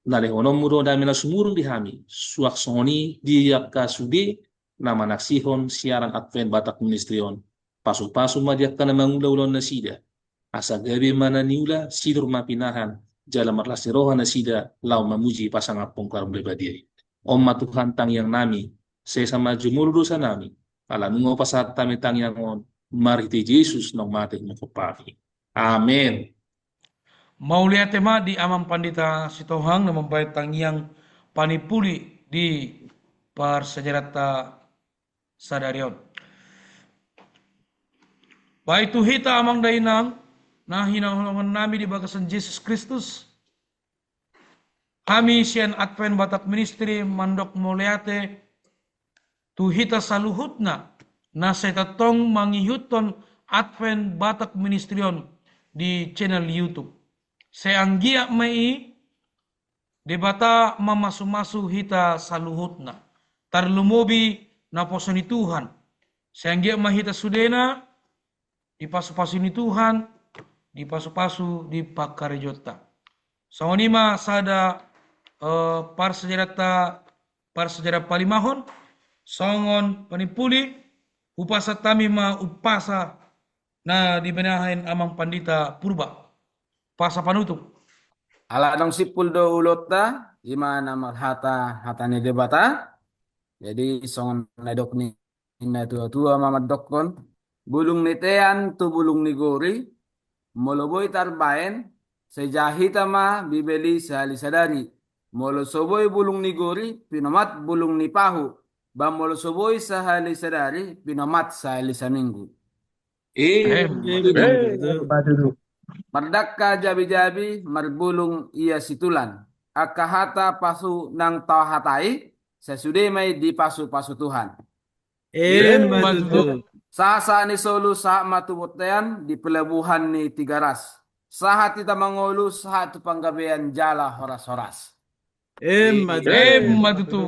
Na lehononmu do dame na sumurung di hami, suang songon i di angka sude na manaksihon siaran Advent Batak Ministry on. Pasupasu ma di angka na mangula ulaon nasida, asa gabe ma na niula, sinur ma pinahan, jala marlas ni roha nasida laho mamuji pasangaphon karom lebadia i. On ma Tuhan tangiang nami, sesa ma jumolo dosa nami, ala nunga hupasahat hami tangiang on, marhite Jesus naung mate humongkop hami. Amen. Mauliate ma di Amang Pandita Sitohang na mambahen tangiang panimpuli di parsiajaranta sadari on. Bahen tu hita amang dainang, na hinaholongan nami di bagasan Jesus Kristus, hami sian Advent Batak Ministry mandok mauliate tu hita saluhutna, na sai tongtong mangihuthon Advent Batak Ministry on di channel YouTube. Sai anggiat ma i Debata mamasumasu hita saluhutna, tarlumobi naposo ni Tuhan. Sai anggiat ma hita sudena dipasupasu ni Tuhan, dipasupasu di pangkarejonta. Songon i ma sada, eh, parsiajaranta, parsiajaran palimahon, songon panimpuli, hupasahat hami ma umpasa na dibinahen Amang Pandita Purba. Umpasa panutup. Ala naung simpul do ulaonta, i ma na marhata hata ni Debata. Jadi songon na didok ni natuatua ma mandokkon, bulung ni tean tu bulung ni gori, molo boi tarbaen, sai ja hita ma Bibel i sahali sadari. Molo so boi bulung ni gori, pinomat bulung ni pahu. Ba molo so boi sahali sadari, pinomat sahali saminggu. Em. Em. Mardangka jabijabi, marbulung ia situlan. Angka hata pasu naung tahatai, sasude ma i dipasupasu Tuhan. Em. Em ma tutu. Sahat ni solu sahat ma tu bontean, di pelabuhan ni Tigaras. Sahat hita mangolu, sahat tu panggabean jala horas-horas. Em ma tutu. Em ma tutu.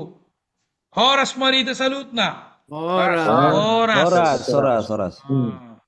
Horas ma di hita saluhutna. Horas. Horas. Horas, horas, horas. Ah.